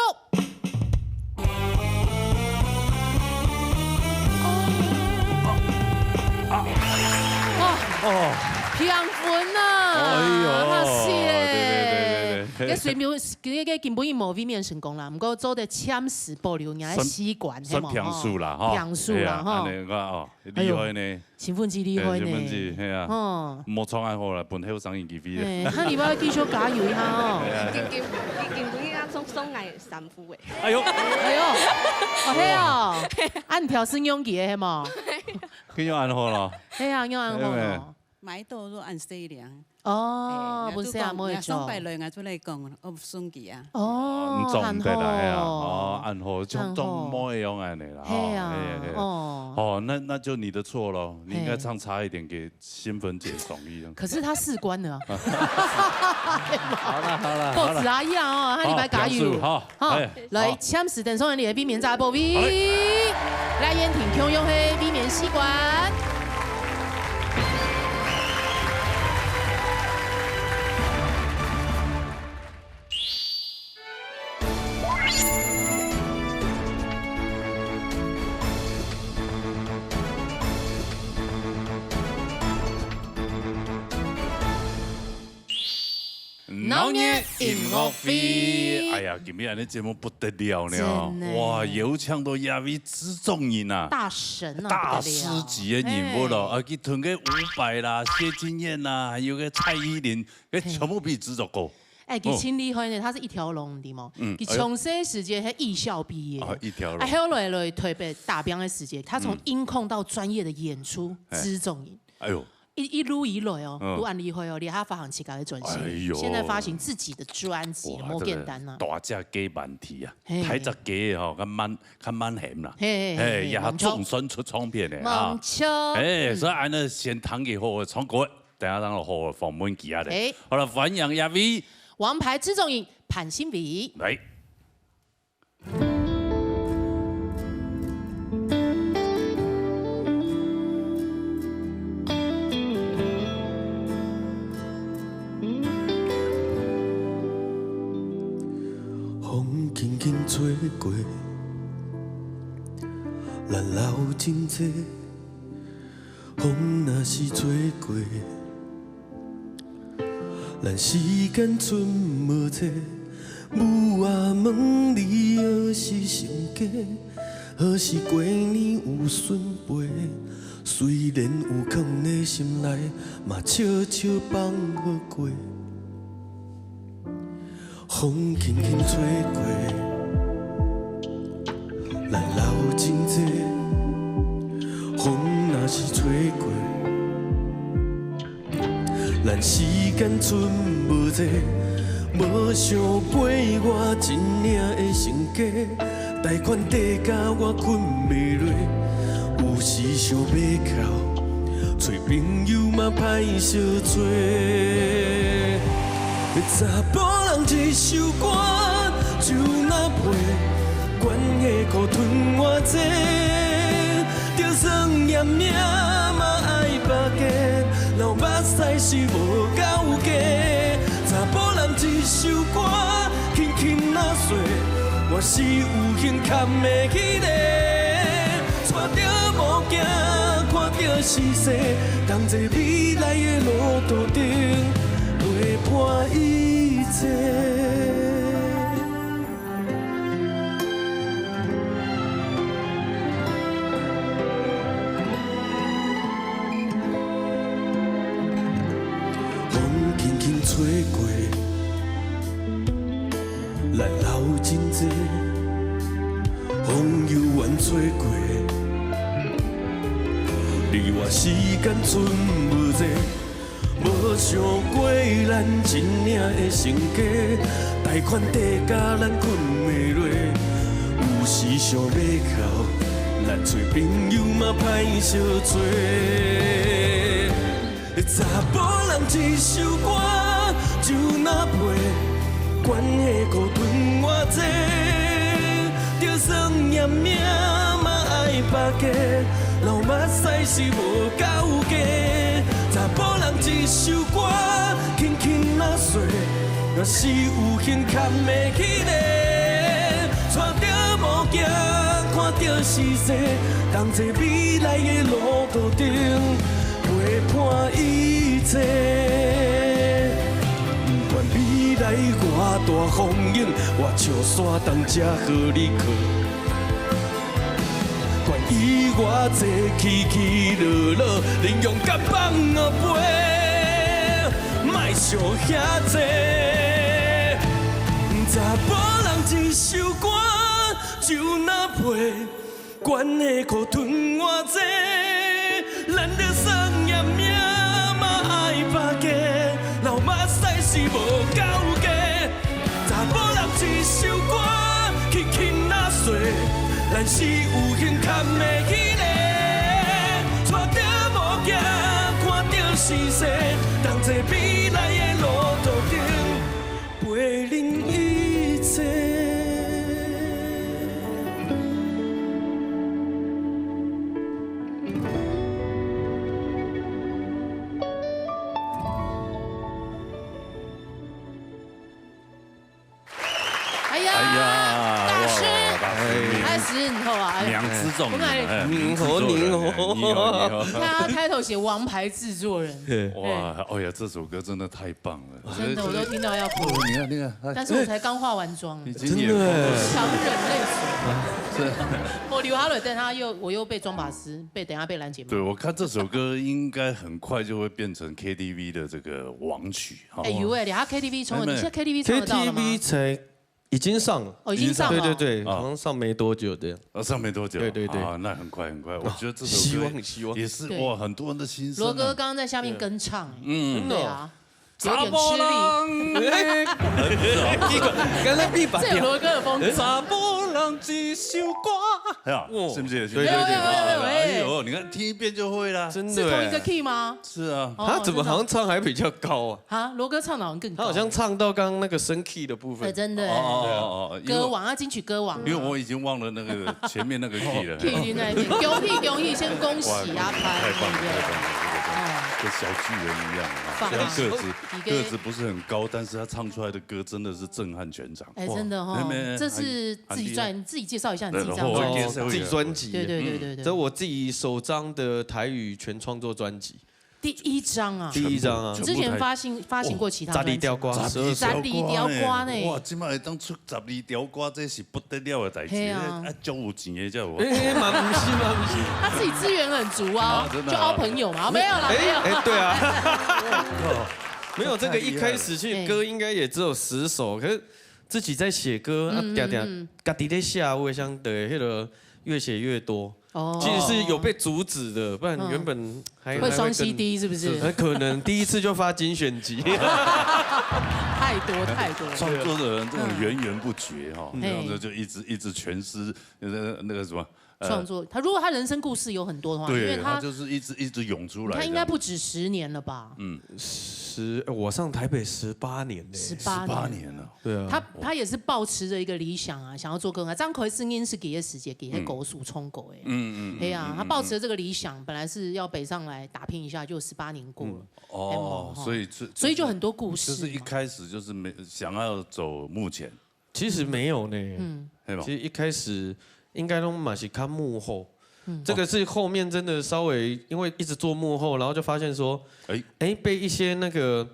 哦，哦。平分啊！哎呦，嚇死咧！對，對，對，對，對。該水平，該，該根本就無衛冕成功啦，毋過做得暫時保留人家个習慣，算，係無？算平手啦，吼。平手啦，哎呀，吼。恁呢个哦，哎呦，厲害呢。新聞記厲害呢。哎，新聞記，係啊。哦。莫創恁好啦，分後生人機會咧。哎，下禮拜繼續加油一下哦。哎呀。今，今，今，今晡日啊，送，送來三副誒。 哎呦。哎呦，哦，係哦。啊，你挑試用佢个係無？佢用恁好咯。係啊，用恁好咯。哎，買到都恁細量。哦，哎，本身也無會做。送，送擺來，𠊎就來講，哦，送佢啊。哦，你做毋得啦，係啊。恁好。哦，恁好，像做妹樣恁呢啦，恁好。係啊，哦，係，係。哦。哦，那，那就你的錯咯，你應該唱差一點給 新芬姐爽一樣。可是他四關了啊。好了，好了，好了。告辞啊，一樣哦，下禮拜加油。好，加油，好，好，哎，來，好。簽字等上你的衛冕遮寶貝。好嘞。來，燕婷共樣係衛冕四關。鬧熱音樂會。哎呀，今日恁呢節目不得了呢哦。真的。哇，邀請到這位製作人啊，大神啊，大師級的人物咯。不得了。啊，佢吞个伍佰啦、謝金燕啦，還有个蔡依林，該全部比製作高。 哎，佢真厲害呢，哦。他是一條龍的嘛。嗯，佢從細時節係藝校畢業，哎呦。啊，一條龍。啊，後來來台北打拚个時節，他從音控到專業的演出，嗯。哎。製作人。哎呦。一，一路以來哦，嗯。都恁厲害哦，連他發行自家个專輯，哎呦。現在發行自己的專輯，哇，無簡單啊。這個大隻雞蠻體啊，嘿。大隻雞吼，較慢，較慢喊啦。嘿，嘿，嘿，嘿，也總算出唱片了啊。無錯。哎，嗯。所以恁呢先聽佢好好唱歌。 等下，等下，好，訪問佢啊咧。哎。好了，歡迎這位王牌製作人潘信偉。來。風輕輕吹過，咱老真濟 風若是吹過，咱時間賰無濟。母仔問你何時成家，何時過年有孫輩。雖然有囥咧心內，嘛笑笑放予過。 風輕輕吹過，咱老真濟。風若是吹過，咱時間賰無濟，無想陪我真正的性格。 貸款抵甲我睏袂落，有時想欲哭，揣朋友嘛歹相揣。查埔人這首歌，就若陪，管你苦吞偌濟，就算嫌命嘛愛巴結，若有目屎是無夠加。查埔人這首歌， 輕輕若說，我是有幸堪會起咧。帶著目鏡，看著時勢，同齊未來的路途頂，陪伴一切。過，咱老真濟，朋友阮做過，你我時間賰無濟，無想過咱真正的性格，貸款抵甲咱睏袂落，有時想欲哭，咱做朋友嘛歹相做。 查埔人一首歌，酒若杯，關係閣賰偌濟，就算嫌命嘛愛巴結，流目屎是無夠格。查埔人一首歌，輕輕若水，若是有幸牽袂起來，帶著目鏡，看著時勢，同齊未來的路途頂。 陪伴一切。毋管未來偌大風湧，我笑煞當才好你靠。管伊偌濟起起落落，恁勇敢放我飛，莫想遐濟。查埔人一首歌，酒若杯， 關係閣賰偌濟，咱著算嫌命嘛愛巴結，流目屎是無夠格。查埔人一首歌，輕輕若水，咱是有幸牽袂起來，帶著目鏡，看著時勢，同齊未來的路途頂。 陪恁一切。哎呀，哎呀，大師，哇，大師，哎，大師，你好啊，哎，两只重点，我们来，哎，您好，您好，您好，您好，你好。你看他开头写王牌制作人，对。哇，哎呀，这首歌真的太棒了。 真的，我都听到要哭。你看，你看，哎，但是我才刚化完妆，已经眼眶都是，真的耶。强忍泪水。我流下泪，但他又，我又被装法师，被，等一下被拦截骂。对，我看这首歌应该很快就会变成K T V的这个王曲，哈。哎，有哎，连他K T V冲了，没，没。你现在K T V唱得到了吗？K T V才已经上了。哦，已经上了哦。对，对，对，啊。好像上没多久这样。哦，上没多久。对，对，对。啊，那很快，很快。我觉得这首歌，哦，希望，希望。也是，对。哇，很多人的心声啊。罗哥刚刚在下面跟唱，哎。嗯。对啊。 有点吃力。查埔人。哎，奇怪，刚才必把这有罗哥的风格。查埔人一首歌。哎呀，哦，是不是？是不是？对，对，对。哎呦，哎呦，哎呦，哎。哎呦，你看听一遍就会啦。真的耶。是同一个key吗？是啊。哦，他怎么好像唱还比较高啊？真的。啊，罗哥唱的好像更高。他好像唱到刚刚那个升key的部分。哎，真的耶。哦，哦，哦，哦，因为歌王啊，金曲歌王啊。因为我已经忘了那个前面那个key了。Key在那边，恭喜恭喜，先恭喜阿潘，哇，太棒了，对不对？太棒了，这个真的，哦。跟小巨人一样啊。棒啊。虽然个子 一个个子不是很高，但是他唱出来的歌真的是震撼全场。哎，真的哦，哇，没，没，这是自己专，很，很厉害。自己介绍一下你自己这张专辑。对，我介绍一下。哦，自己专辑。对，对，对，对，对。这我自己首张的台语全创作专辑。第一张啊。第一张啊。全部，全部台，之前发行，发行过其他专辑吗？哦，十二条歌，十二条。十二条歌呢。哇，这摆会当出 十二条歌，这是不得了的代志。嘿啊。啊，足有钱的才有法度。哎，哎，嘛毋是，嘛毋是。他自己资源很足啊，啊，真的啊。就凹朋友嘛，没有啦，哎，没有。哎，对啊。没有，这个一开始其实歌应该也只有十首，可是自己在写歌，啊，嗯，定定，嗯，嗯。家己咧写，我也想，对，那个越写越多。 哦。其实是有被阻止的，不然原本还，嗯。还会更，会双C D是不是？很可能第一次就发精选集。太多，太多。创作的人这种源源不绝哈，嗯。这样子就一直，一直全是，呃，那个什么，呃，创作，他如果他人生故事有很多的话，对，因为他，他就是一直，一直涌出来这样。他应该不止十年了吧？嗯。十，我上台北十八年呢。十八年。十八年了。 对啊。他，他也是抱持着一个理想啊，想要做歌手。张奎是恁个时节，给他狗鼠冲狗哎。嗯，嗯，嗯，对啊，嗯，嗯，他抱持着这个理想，本来是要北上来打拼一下，就十八年过了。嗯。哦，哎，所以这，所以就很多故事嘛。就是一开始就是没，想要走幕前。其实没有呢。嗯。对吧？其实一开始应该都嘛是看幕后。嗯。这个是后面真的稍微因为一直做幕后，然后就发现说，哎。哎，被一些那个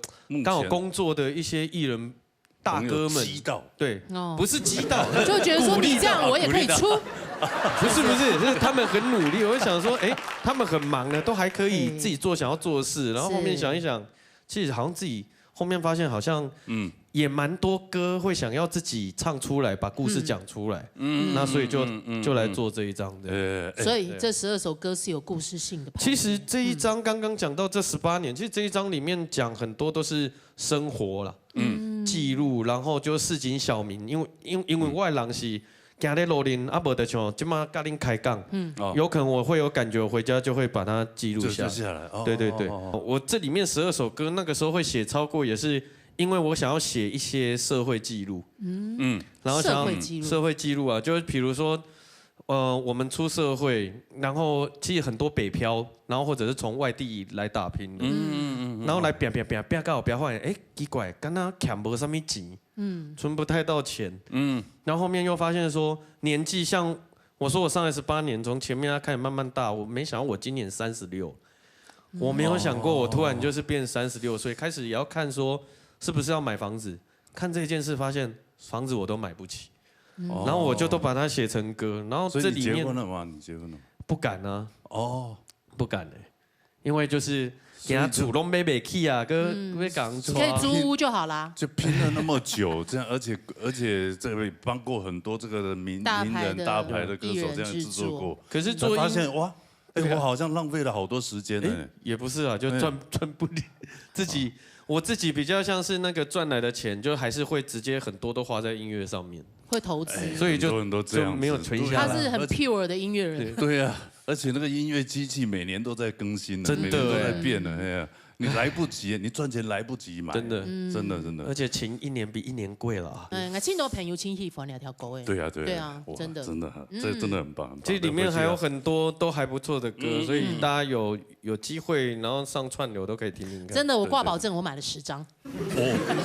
刚好工作的一些艺人 大哥们。朋友激到。对，哦。不是激到，就觉得说，鼓励到。你这样我也可以出。不是，不是，是他们很努力。我就想说，哎，他们很忙的，都还可以自己做想要做的事，哎。然后后面想一想，是。其实好像自己后面发现好像嗯也蛮多歌会想要自己唱出来，把故事讲出来，嗯，那所以就嗯嗯嗯就来做这一张的。呃，哎所以这十二首歌是有故事性的排列。其实这一张刚刚讲到这十八年，其实这一张里面讲很多都是生活啦，嗯，记录，然后就市井小民，因为因因为我的人是行咧路顶，啊，无就像即马甲恁开讲，嗯，哦有可能我会有感觉，我回家就会把它记录就下来。就下来，哦对对对，哦哦哦我这里面十二首歌，那个时候会写超过，也是因为我想要写一些社会记录，嗯，然后想要社会记录社会记录啊，就是比如说，呃，我们出社会，然后其实很多北漂，然后或者是从外地来打拼的，嗯嗯嗯，然后来拼拼拼拼到后壁发现，哎，奇怪，刚刚欠无什么钱，嗯，存不太到钱，嗯，然后后面又发现说年纪像。我说我上来十八年，从前面他开始慢慢大，我没想到我今年三十六，我没有想过我突然就是变三十六岁，开始也要看说是不是要买房子，看这件事发现房子我都买不起，然后我就都把它写成歌，然后这里面所以你结婚了吗？你结婚了吗？不敢啊，哦，不敢哎，因为就是给他主动买不起啊，跟被讲出可以租屋就好啦。就拼了那么久，这样，而且而且这位帮过很多这个名名人大牌的歌手这样制作过，可是做发现哇。哎，我好像浪费了好多时间呢。也不是啊，就赚赚不了，自己我自己比较像是那个赚来的钱，就还是会直接很多都花在音乐上面，会投资，所以就很多人都这样子就没有存下来。他是很 pure 的音乐人，对啊，而且那个音乐机器每年都在更新呢，真的每年都在变呢，哎呀，你来不及，你赚钱来不及买，真的，真的真的，而且琴一年比一年贵了啊。嗯，我听到朋友亲戚翻了条狗哎，对啊对啊，对啊，哇，真的真的，这真的很棒，很棒。这里面还有很多都还不错的歌，所以大家有有机会，然后上串流都可以听听看。真的，我挂保证，我买了十张。哦，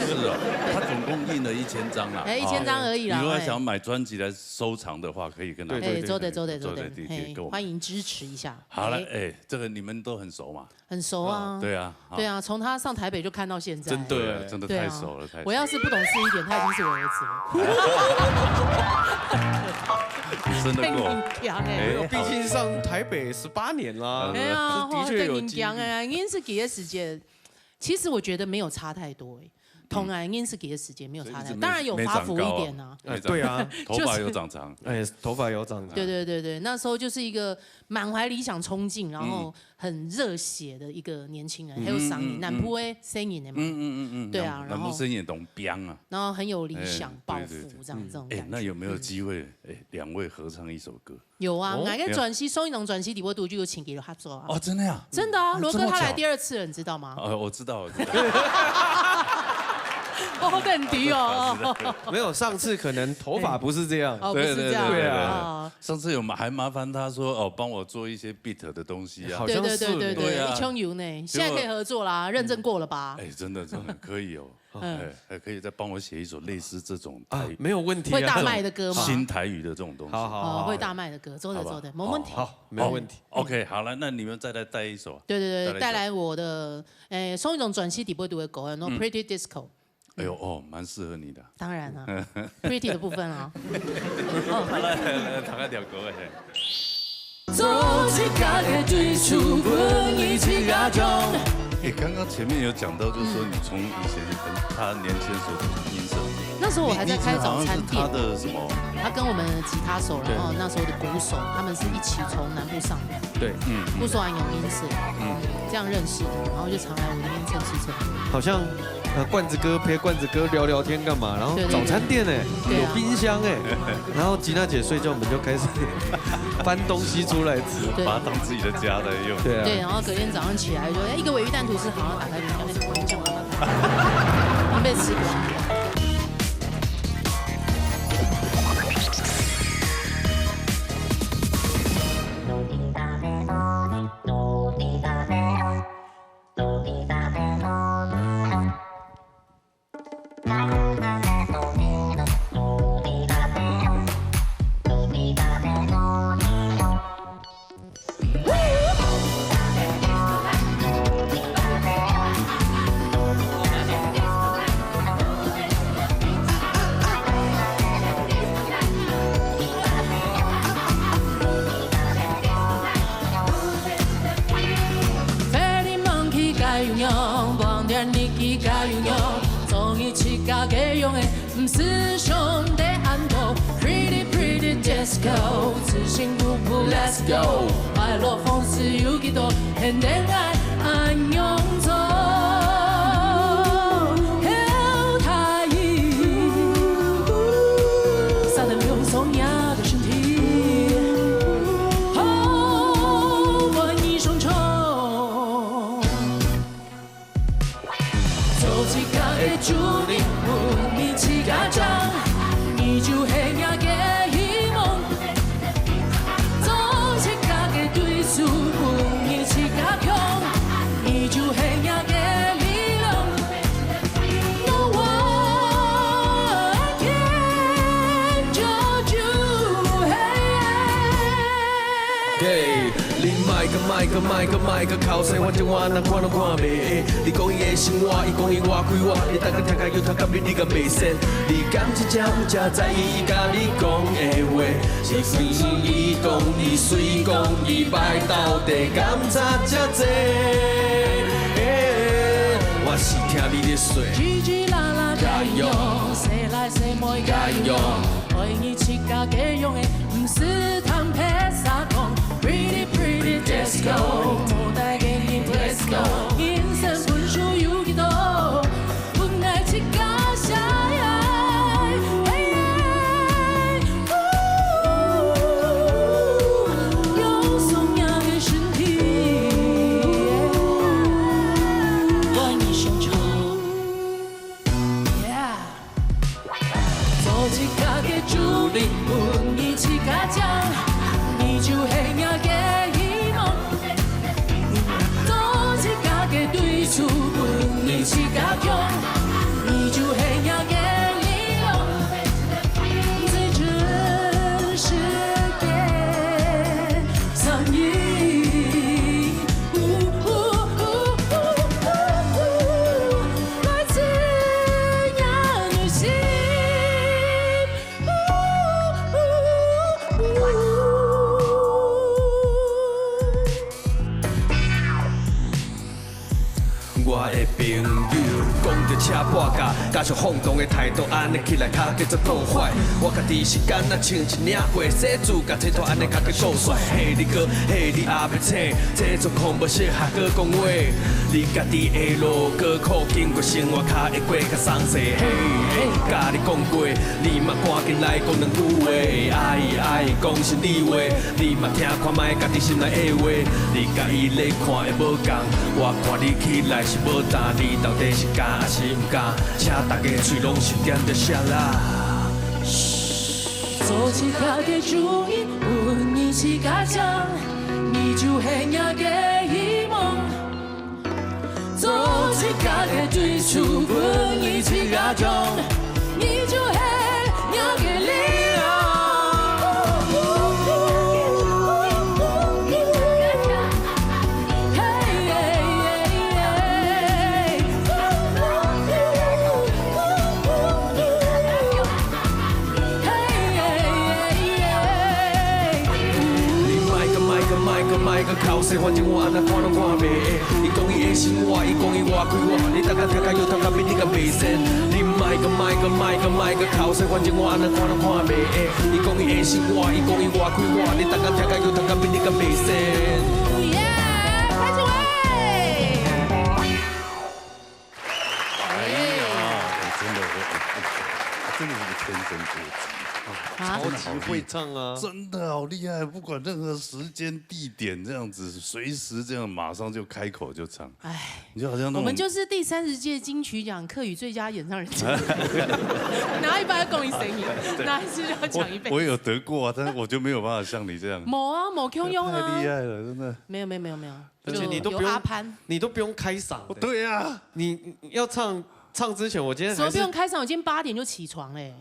是啊，他总共印了一千张啦。哎，一千张而已啦。你如果想买专辑来收藏的话，可以跟他。哎，做得做得做得，做得，可以可以，欢迎支持一下。好了，哎，这个你们都很熟嘛？很熟啊。对啊，对啊，从他上台北就看到现在。真的，真的太熟了，太熟了。我要是不懂事一点，他已经是我儿子了。真的够。很强哎。毕竟上台北十八年啦。哎呀，的确有经历。哎，应该是几个时间。 其实我觉得没有差太多哎，同来认识几个时间没有差太多，当然有发福一点啊。哎，对啊，头发有长长，哎，头发有长长。对对对对，那时候就是一个满怀理想冲劲，然后很热血的一个年轻人，还有嗓音，南部的声音的嘛，嗯嗯嗯嗯，对啊，然后南部声音懂biang啊，然后很有理想、抱负这样这种感觉。哎，那有没有机会？哎，两位合唱一首歌？ 有啊，哦，𠊎个專輯，上一張專輯裡我都就有請佢合作啊。哦，真的呀？真的啊，羅哥他來第二次了，你知道嗎？哦，我知道，我知道。哦，很低哦。没有，上次可能头发不是这样。哦，不是这样。对对对对对。上次有麻还麻烦他说哦，帮我做一些 beat 的东西啊。好像是。对对对对对，一腔油呢，现在可以合作啦，认证过了吧？哎，真的真的可以哦。 哎，还可以再帮我写一首类似这种啊，没有问题啊。会大卖的歌吗？新台语的这种东西。好好好，会大卖的歌，做得做得，没问题。好，没有问题。OK，好了，那你们再来带一首。对对对，带来我的，诶，上一张专辑底部都会讲的，Pretty Disco。哎呦哦，蛮适合你的。当然了，Pretty 的部分啊。好，来来来，大家聊歌嘿。 做一个个对手，分你一个中。哎，刚刚前面有讲到，就是说你从以前很，他年轻的时候就很音色，那时候我还在开早餐店。你，你以前好像是他的什么？他跟我们的吉他手，然后那时候的鼓手，他们是一起从南部上来。对，嗯，鼓手还有音色，嗯，这样认识的，然后就常来我这边蹭吃蹭喝。好像呃，罐子哥陪罐子哥聊聊天干嘛？然后早餐店哎，有冰箱哎，然后吉娜姐睡觉，我们就开始搬东西出来吃，把它当自己的家在用。对啊，对，然后隔天早上起来就，哎，一个尾鱼蛋吐司，好，打开冰箱，哎，怎么会这样？被吃光。用的，毋是上帝安排。Pretty pretty disco，自信不不，Let's go。快樂方式有幾多？很戀愛安永走，後台，撒的沒有松牙的身體，好，我你胸口。 做自家个主人，分你自家掌，你就係𠊎个希望。做自家个對手，分你自家強，你就係𠊎个力量。No one can judge you, hey. 你莫个，莫个，莫个，莫个，莫个，口水，反正我哪看都看袂下。你講你的生活，伊講伊活規劃，你逐工聽甲又聽甲比你較袂仙。你敢真正有誠在意伊甲你講的話？是算算伊講，伊隨講，伊歹到底敢差遮濟？我是聽你咧說。吱吱啦啦加油，加油，細倈細妹加油，加油。愛你自家个樣个，毋使 Pretty pretty disco，無帶給你disco。人生分數有幾多？分愛自家寫。用鬆軟个身體，換你胸口。Yeah。 做自家个主人，分你自家掌，你就係𠊎个希望。做自家个對手，分你自家強，你就係𠊎个力量。最真實个聲音。 我的朋友，講著車半價，加上放蕩的態度，按呢起來較叫做夠壞。我家己是敢若穿一領過西裝，共穿拖按呢較叫做帥。嘿，你哥，嘿，你阿伯，切，這狀況無適合閣講話。你家己的路，艱苦經過生活，較會過較鬆勢。嘿，嘿，共你講過，你嘛趕緊來講兩句話。愛，愛，講心裡話。 你嘛聽看覓家己心內的話，你佮伊咧看會無仝，我看你起來是無膽，你到底是敢抑是毋敢？請大家喙攏收踮咧啥啦？做自家个主人，分你自家掌，你就係𠊎个希望。 做自家个對手，分你自家強，你就係𠊎个力量。嘿，嘿，嘿，嘿。 你莫閣，莫閣，莫閣，莫閣剾洗，反正我按怎看攏看袂下。伊講伊的生活，伊講伊活規劃，你逐工聽甲又聽甲比你較袂仙。你莫閣，莫閣，莫閣，莫閣剾洗，反正我按怎看攏看袂下。伊講伊的生活，伊講伊活規劃，你逐工聽甲又聽甲比你較袂仙。耶，拍手欸！ 哎呀，哎，真的，我，真的是个天生歌姬，啊，超级会唱啊！真的好厉害，不管任何时间地点，这样子随时这样马上就开口就唱，哎，你就好像那种我们就是第三十届金曲奖客语最佳演唱人奖，拿一把要供一谁你，拿一次就要讲一辈子。我我有得过啊，但是我就没有办法像你这样，没啊，没共样啊，太厉害了，真的。没有没有没有没有，而且你都不用，你都不用开嗓的，对呀，你要唱唱之前，我今天什么还是不用开嗓？我今天八点就起床嘞。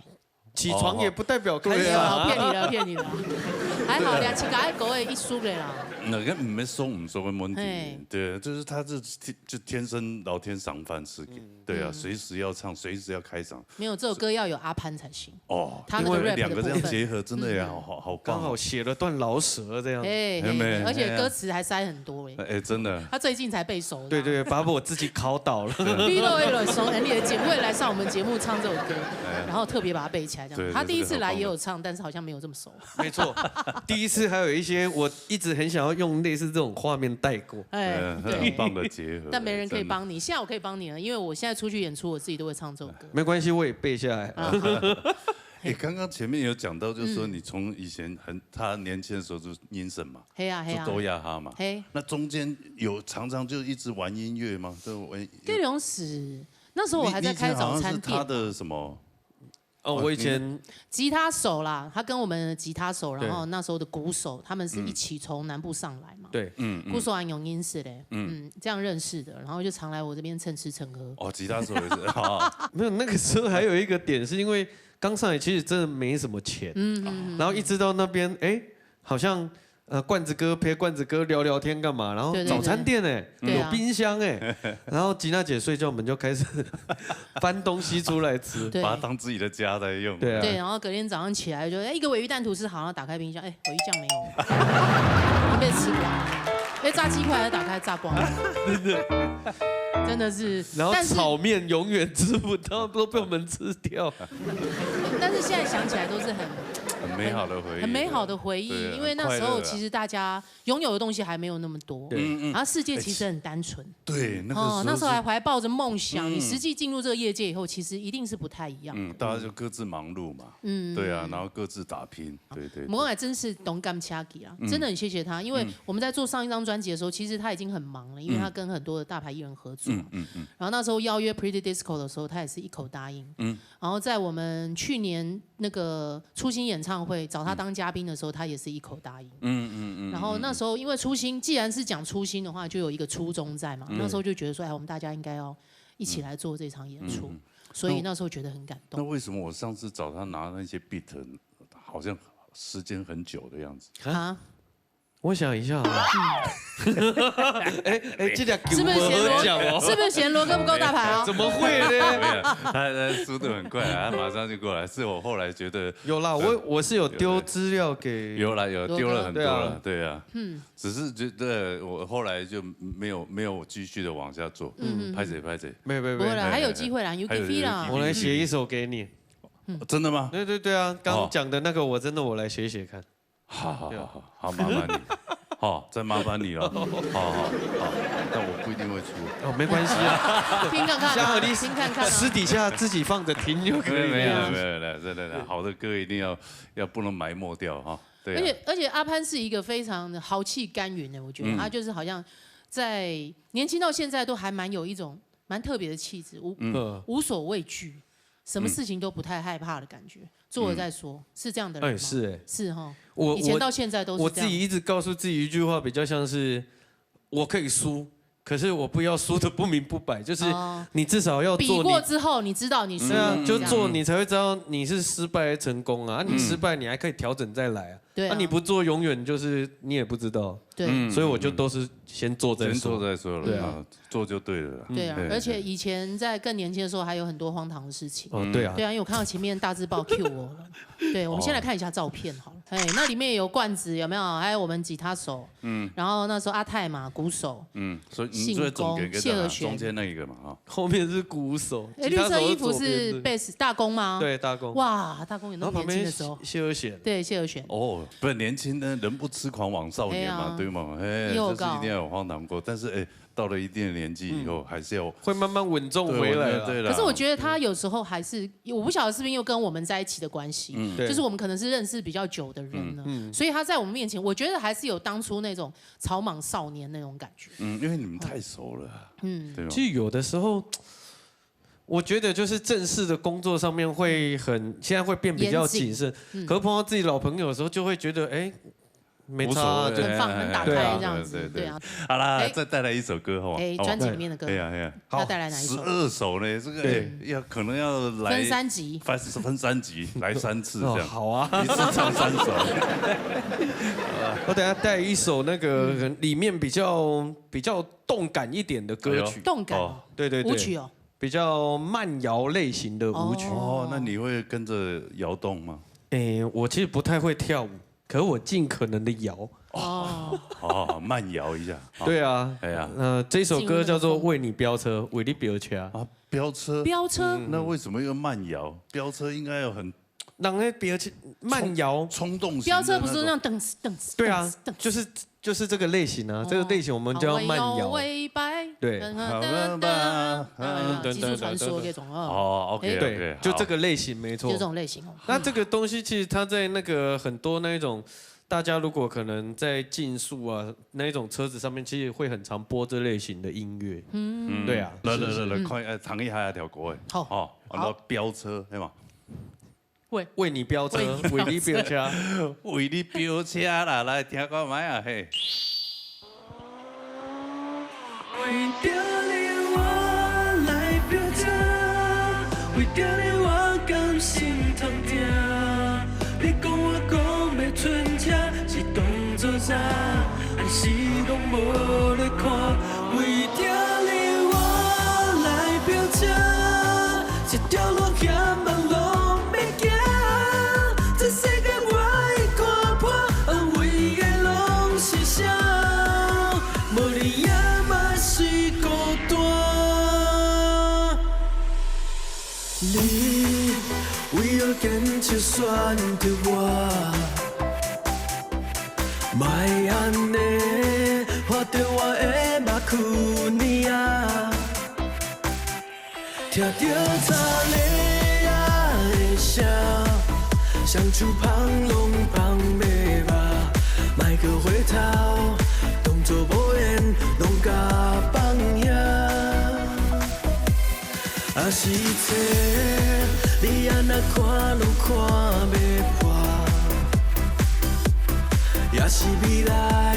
起床也不代表开始啊。没有，骗你了，骗你了。还好，两千个爱狗也一输了啦。那个毋係鬆毋鬆个問題嘿，對，就是他是天就天生老天赏饭吃，對啊，隨時要唱，隨時要開嗓，没有，这首歌要有阿潘才行。哦，他那个因为 rap 两个这样的部分结合，真的呀，好好好棒哦。刚好写了段饶舌这样。哎，有没有而且歌词还塞很多哎。哎，真的，他最近才背熟的啊。对对，把我自己考倒了。逼到一轮松，你的姐妹来上我们节目唱这首歌，然后特别把它背起来，这样。对他第一次来也有唱，但是好像没有这么熟。没错，第一次还有一些我一直很想要用类似这种画面带过。哎，嗯，对很，棒的结合，但没人可以真的。帮你。现在我可以帮你了，因为我现在出去演出，我自己都会唱这首歌。没关系，我也背下来。啊，哎，刚刚前面有讲到，就是说你从以前很，他年轻的时候就是音色嘛，嘿呀嘿呀，就都亚哈嘛。嘿，那中间有常常就一直玩音乐吗？就玩。这种事，那时候我还在开早餐店你以前好像是他。的什么？哦，我以前吉他手啦，他跟我们的吉他手，对然后那时候的鼓手，他们是一起从南部上来嘛。对嗯鼓手安永音是嘞，嗯，这样认识的，然后就常来我这边蹭吃蹭喝。哦，吉他手也是啊。没有，那个时候还有一个点，是因为刚上来其实真的没什么钱，嗯嗯，然后一直到那边，哎，好像呃罐子哥陪罐子哥聊聊天干嘛，然后对对早餐店哎，对啊有冰箱哎，然后吉娜姐睡觉，我们就开始翻东西出来吃。对把它当自己的家在用。对啊，对，然后隔天早上起来就，哎，一个尾鱼蛋吐司好，然后打开冰箱，哎，尾鱼酱没有，被吃光了。被炸鸡块还打开炸光了，真的是。然后但是炒面永远吃不到，都被我们吃掉。但是现在想起来都是很很美好的回忆，很美好的回忆，对因为那时候其实大家拥有的东西还没有那么多，对嗯嗯然后世界其实很单纯。对，那个哦，那时候还是怀抱着梦想，嗯你实际进入这个业界以后，其实一定是不太一样。嗯，大家就各自忙碌嘛，嗯对啊，然后各自打拼，对对。我还真是同感谢佢啦，真的很谢谢他，因为我们在做上一张专辑的时候，其实他已经很忙了，因为他跟很多的大牌艺人合作。嗯嗯嗯然后那时候邀约 Pretty Disco 的时候，他也是一口答应。嗯然后在我们去年那个初心演唱会找他当嘉宾的时候，他也是一口答应。嗯嗯嗯。然后那时候因为初心，既然是讲初心的话，就有一个初衷在嘛。那时候就觉得说，哎，我们大家应该要一起来做这场演出，所以那时候觉得很感动。那为什么我上次找他拿那些 beat，好像时间很久的样子？啊，我想一下啊，哎哎，这条是不是嫌罗？讲哦，是不是嫌罗哥不够大牌啊？怎么会呢？没有，他他速度很快啊，他马上就过来。是我后来觉得有啦，我我是有丢资料给有啦，有丢了很多了，有的对啊，嗯，只是觉得我后来就没有没有继续的往下做，嗯，拍谁拍谁，没有没有没有，不会啦，还有机会啦，you 还有 can feel 啦有。我来写一首给你。真的吗？对对对啊，刚刚讲的那个我真的我来写写看。好好好好好，麻烦你，好，再麻烦你了，好好好，但我不一定会出。哦，没关系啊，听看看啊，夏和你听看看啊。私底下自己放着听就可以没有没有了。没有没有，真的真的，好的歌一定要要不能埋没掉哈。对啊，而且而且阿潘是一个非常的豪气干云的，我觉得嗯他就是好像在年轻到现在都还蛮有一种蛮特别的气质，无嗯，无所畏惧，什么事情都不太害怕的感觉，做了再说，是这样的人吗？哎是哎，是哈，我以前到现在都是这样。我自己一直告诉自己一句话，比较像是我可以输，可是我不要输的不明不白，就是哦你至少要比做你。过之后，你知道你输了，对啊，就这样做你才会知道你是失败还是成功啊！啊你失败，你还可以调整再来啊！对啊啊，你不做，永远就是你也不知道。对。嗯所以我就都是先做再先说。做再说了，对啊啊，做就对了啦。对啊，哎而且以前在更年轻的时候，还有很多荒唐的事情。哦，对啊，对啊，因为我看到前面大字报 Q 我了。对，我们先来看一下照片好了。哎，那里面有罐子有没有？还有我们吉他手，嗯，然后那时候阿泰嘛，鼓手，嗯，所以你信最总结功给大家谢和弦中间那一个嘛哈。后面是鼓手，哎，吉他手绿色衣服是左边的 bass 大公吗？对，大公，哇，大公有那么然后旁边年轻的时候，谢和弦，对，谢和弦。哦，不是年轻的人不痴狂枉少年嘛，哎呀对吗？哎，又就是一定要有荒唐过，但是哎，到了一定的年纪以后，还是要会慢慢稳重回来了。对啦。可是我觉得他有时候还是，我不晓得是不是因为跟我们在一起的关系，嗯对就是我们可能是认识比较久的人了，嗯所以他在我们面前，我觉得还是有当初那种草莽少年那种感觉。嗯，因为你们太熟了啊，嗯，对吗？其实有的时候，我觉得就是正式的工作上面会很，现在会变比较谨慎。嗯可是碰到自己老朋友的时候，就会觉得，哎，没差啊，无所谓，就很放，很打开这样子，对啊。对，对，对。好啦，哎。再带来一首歌，好不好？哎，好不好？专辑里面的歌。哎呀，哎呀。要带来哪一首？十二首呢，这个，对。哎，要，可能要来分三集。分，分三集，来三次这样。哦，好啊。一次唱三首。我等下带一首那个，嗯。可能里面比较，比较动感一点的歌曲。哎呦。动感哦。哦。对，对，对。舞曲哦。比较慢摇类型的舞曲。哦。哦，那你会跟着摇动吗？诶，我其实不太会跳舞，可是我尽可能地摇。哦。哦，慢摇一下。哦。对啊。哎呀。呃，这首歌叫做《为你飙车》，为你飙车。啊，飙车？飙车？嗯。那为什么要慢摇？飙车应该要很人的表情，慢摇。冲，冲动型的那种。飙车不是那种噔哧噔哧对啊，噔哧噔哧就是，就是这个类型啊，哦。这个类型我们叫慢摇。好，我要尾摆。对。噔噔噔噔，好，噔噔噔噔。极速传说那种，哦。哦，OK，对，OK，就这个类型，好。没错。就这种类型哦。那这个东西其实它在那个很多那一种，大家如果可能在竞速啊，那一种车子上面，其实会很常播这类型的音乐。嗯。对啊，来，来，来，来，是，是。看，呃，尝一下那条歌，哎。好。哦，好。然后飙车，对吗？ 为，为你飙车，为你飙车。为你飙车。为你飙车啦，来听看覓啊，嘿。为着你我来飙车，为着你我甘心通疼。你讲我讲袂出车，是当作啥？还是拢无咧看？为着你我来飙车， 一条路险嘛拢免惊，这世界我已看破，安慰的拢是声，无你也嘛是孤单。你为何坚持选择我？莫安尼，看着我的目睭呢啊！ 听着擦泪仔的声，双手捧拢捧袂落，莫閣回头，当作无缘，拢甲放遐。啊是一切，你安怎看拢看袂破。 也是未来，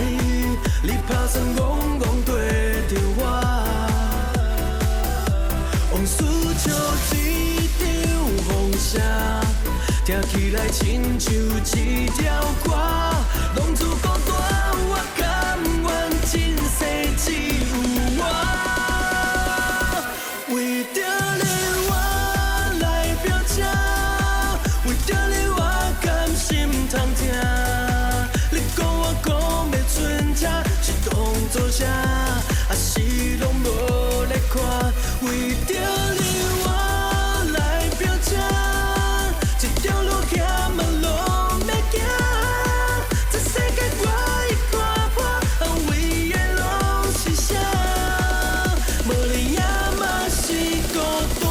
你拍算戇戇綴著我。往事像一场风声，听起來親像一條歌，攏總孤單，我甘願，這世只有我。 為著你我來飆車，為著你我甘心通疼。你講我講袂出車，是當作啥，抑是攏無咧看。為著你我來飆車，一條路險嘛攏袂驚。這世界我已看破，安慰的攏是聲。 無你也嘛是孤單。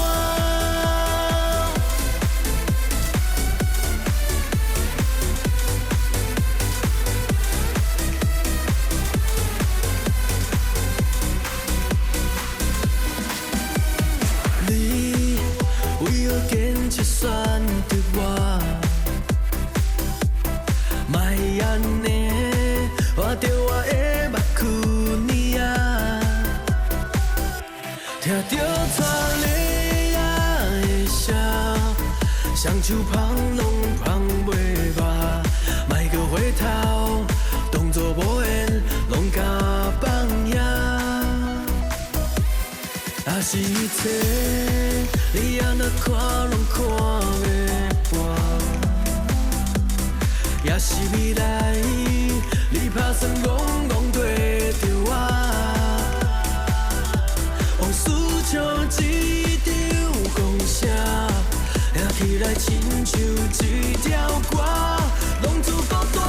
你為何堅持選擇我？莫安尼，看著我的目睭呢啊！ 聽著擦淚仔的聲，雙手捧攏捧袂落，莫閣回頭，當作無緣，攏甲放遐。若是一切，你安怎看攏看袂破。 也是未來，你拍算戇戇綴著我。往事像一場風聲，聽起來親像一條歌，攏總孤單，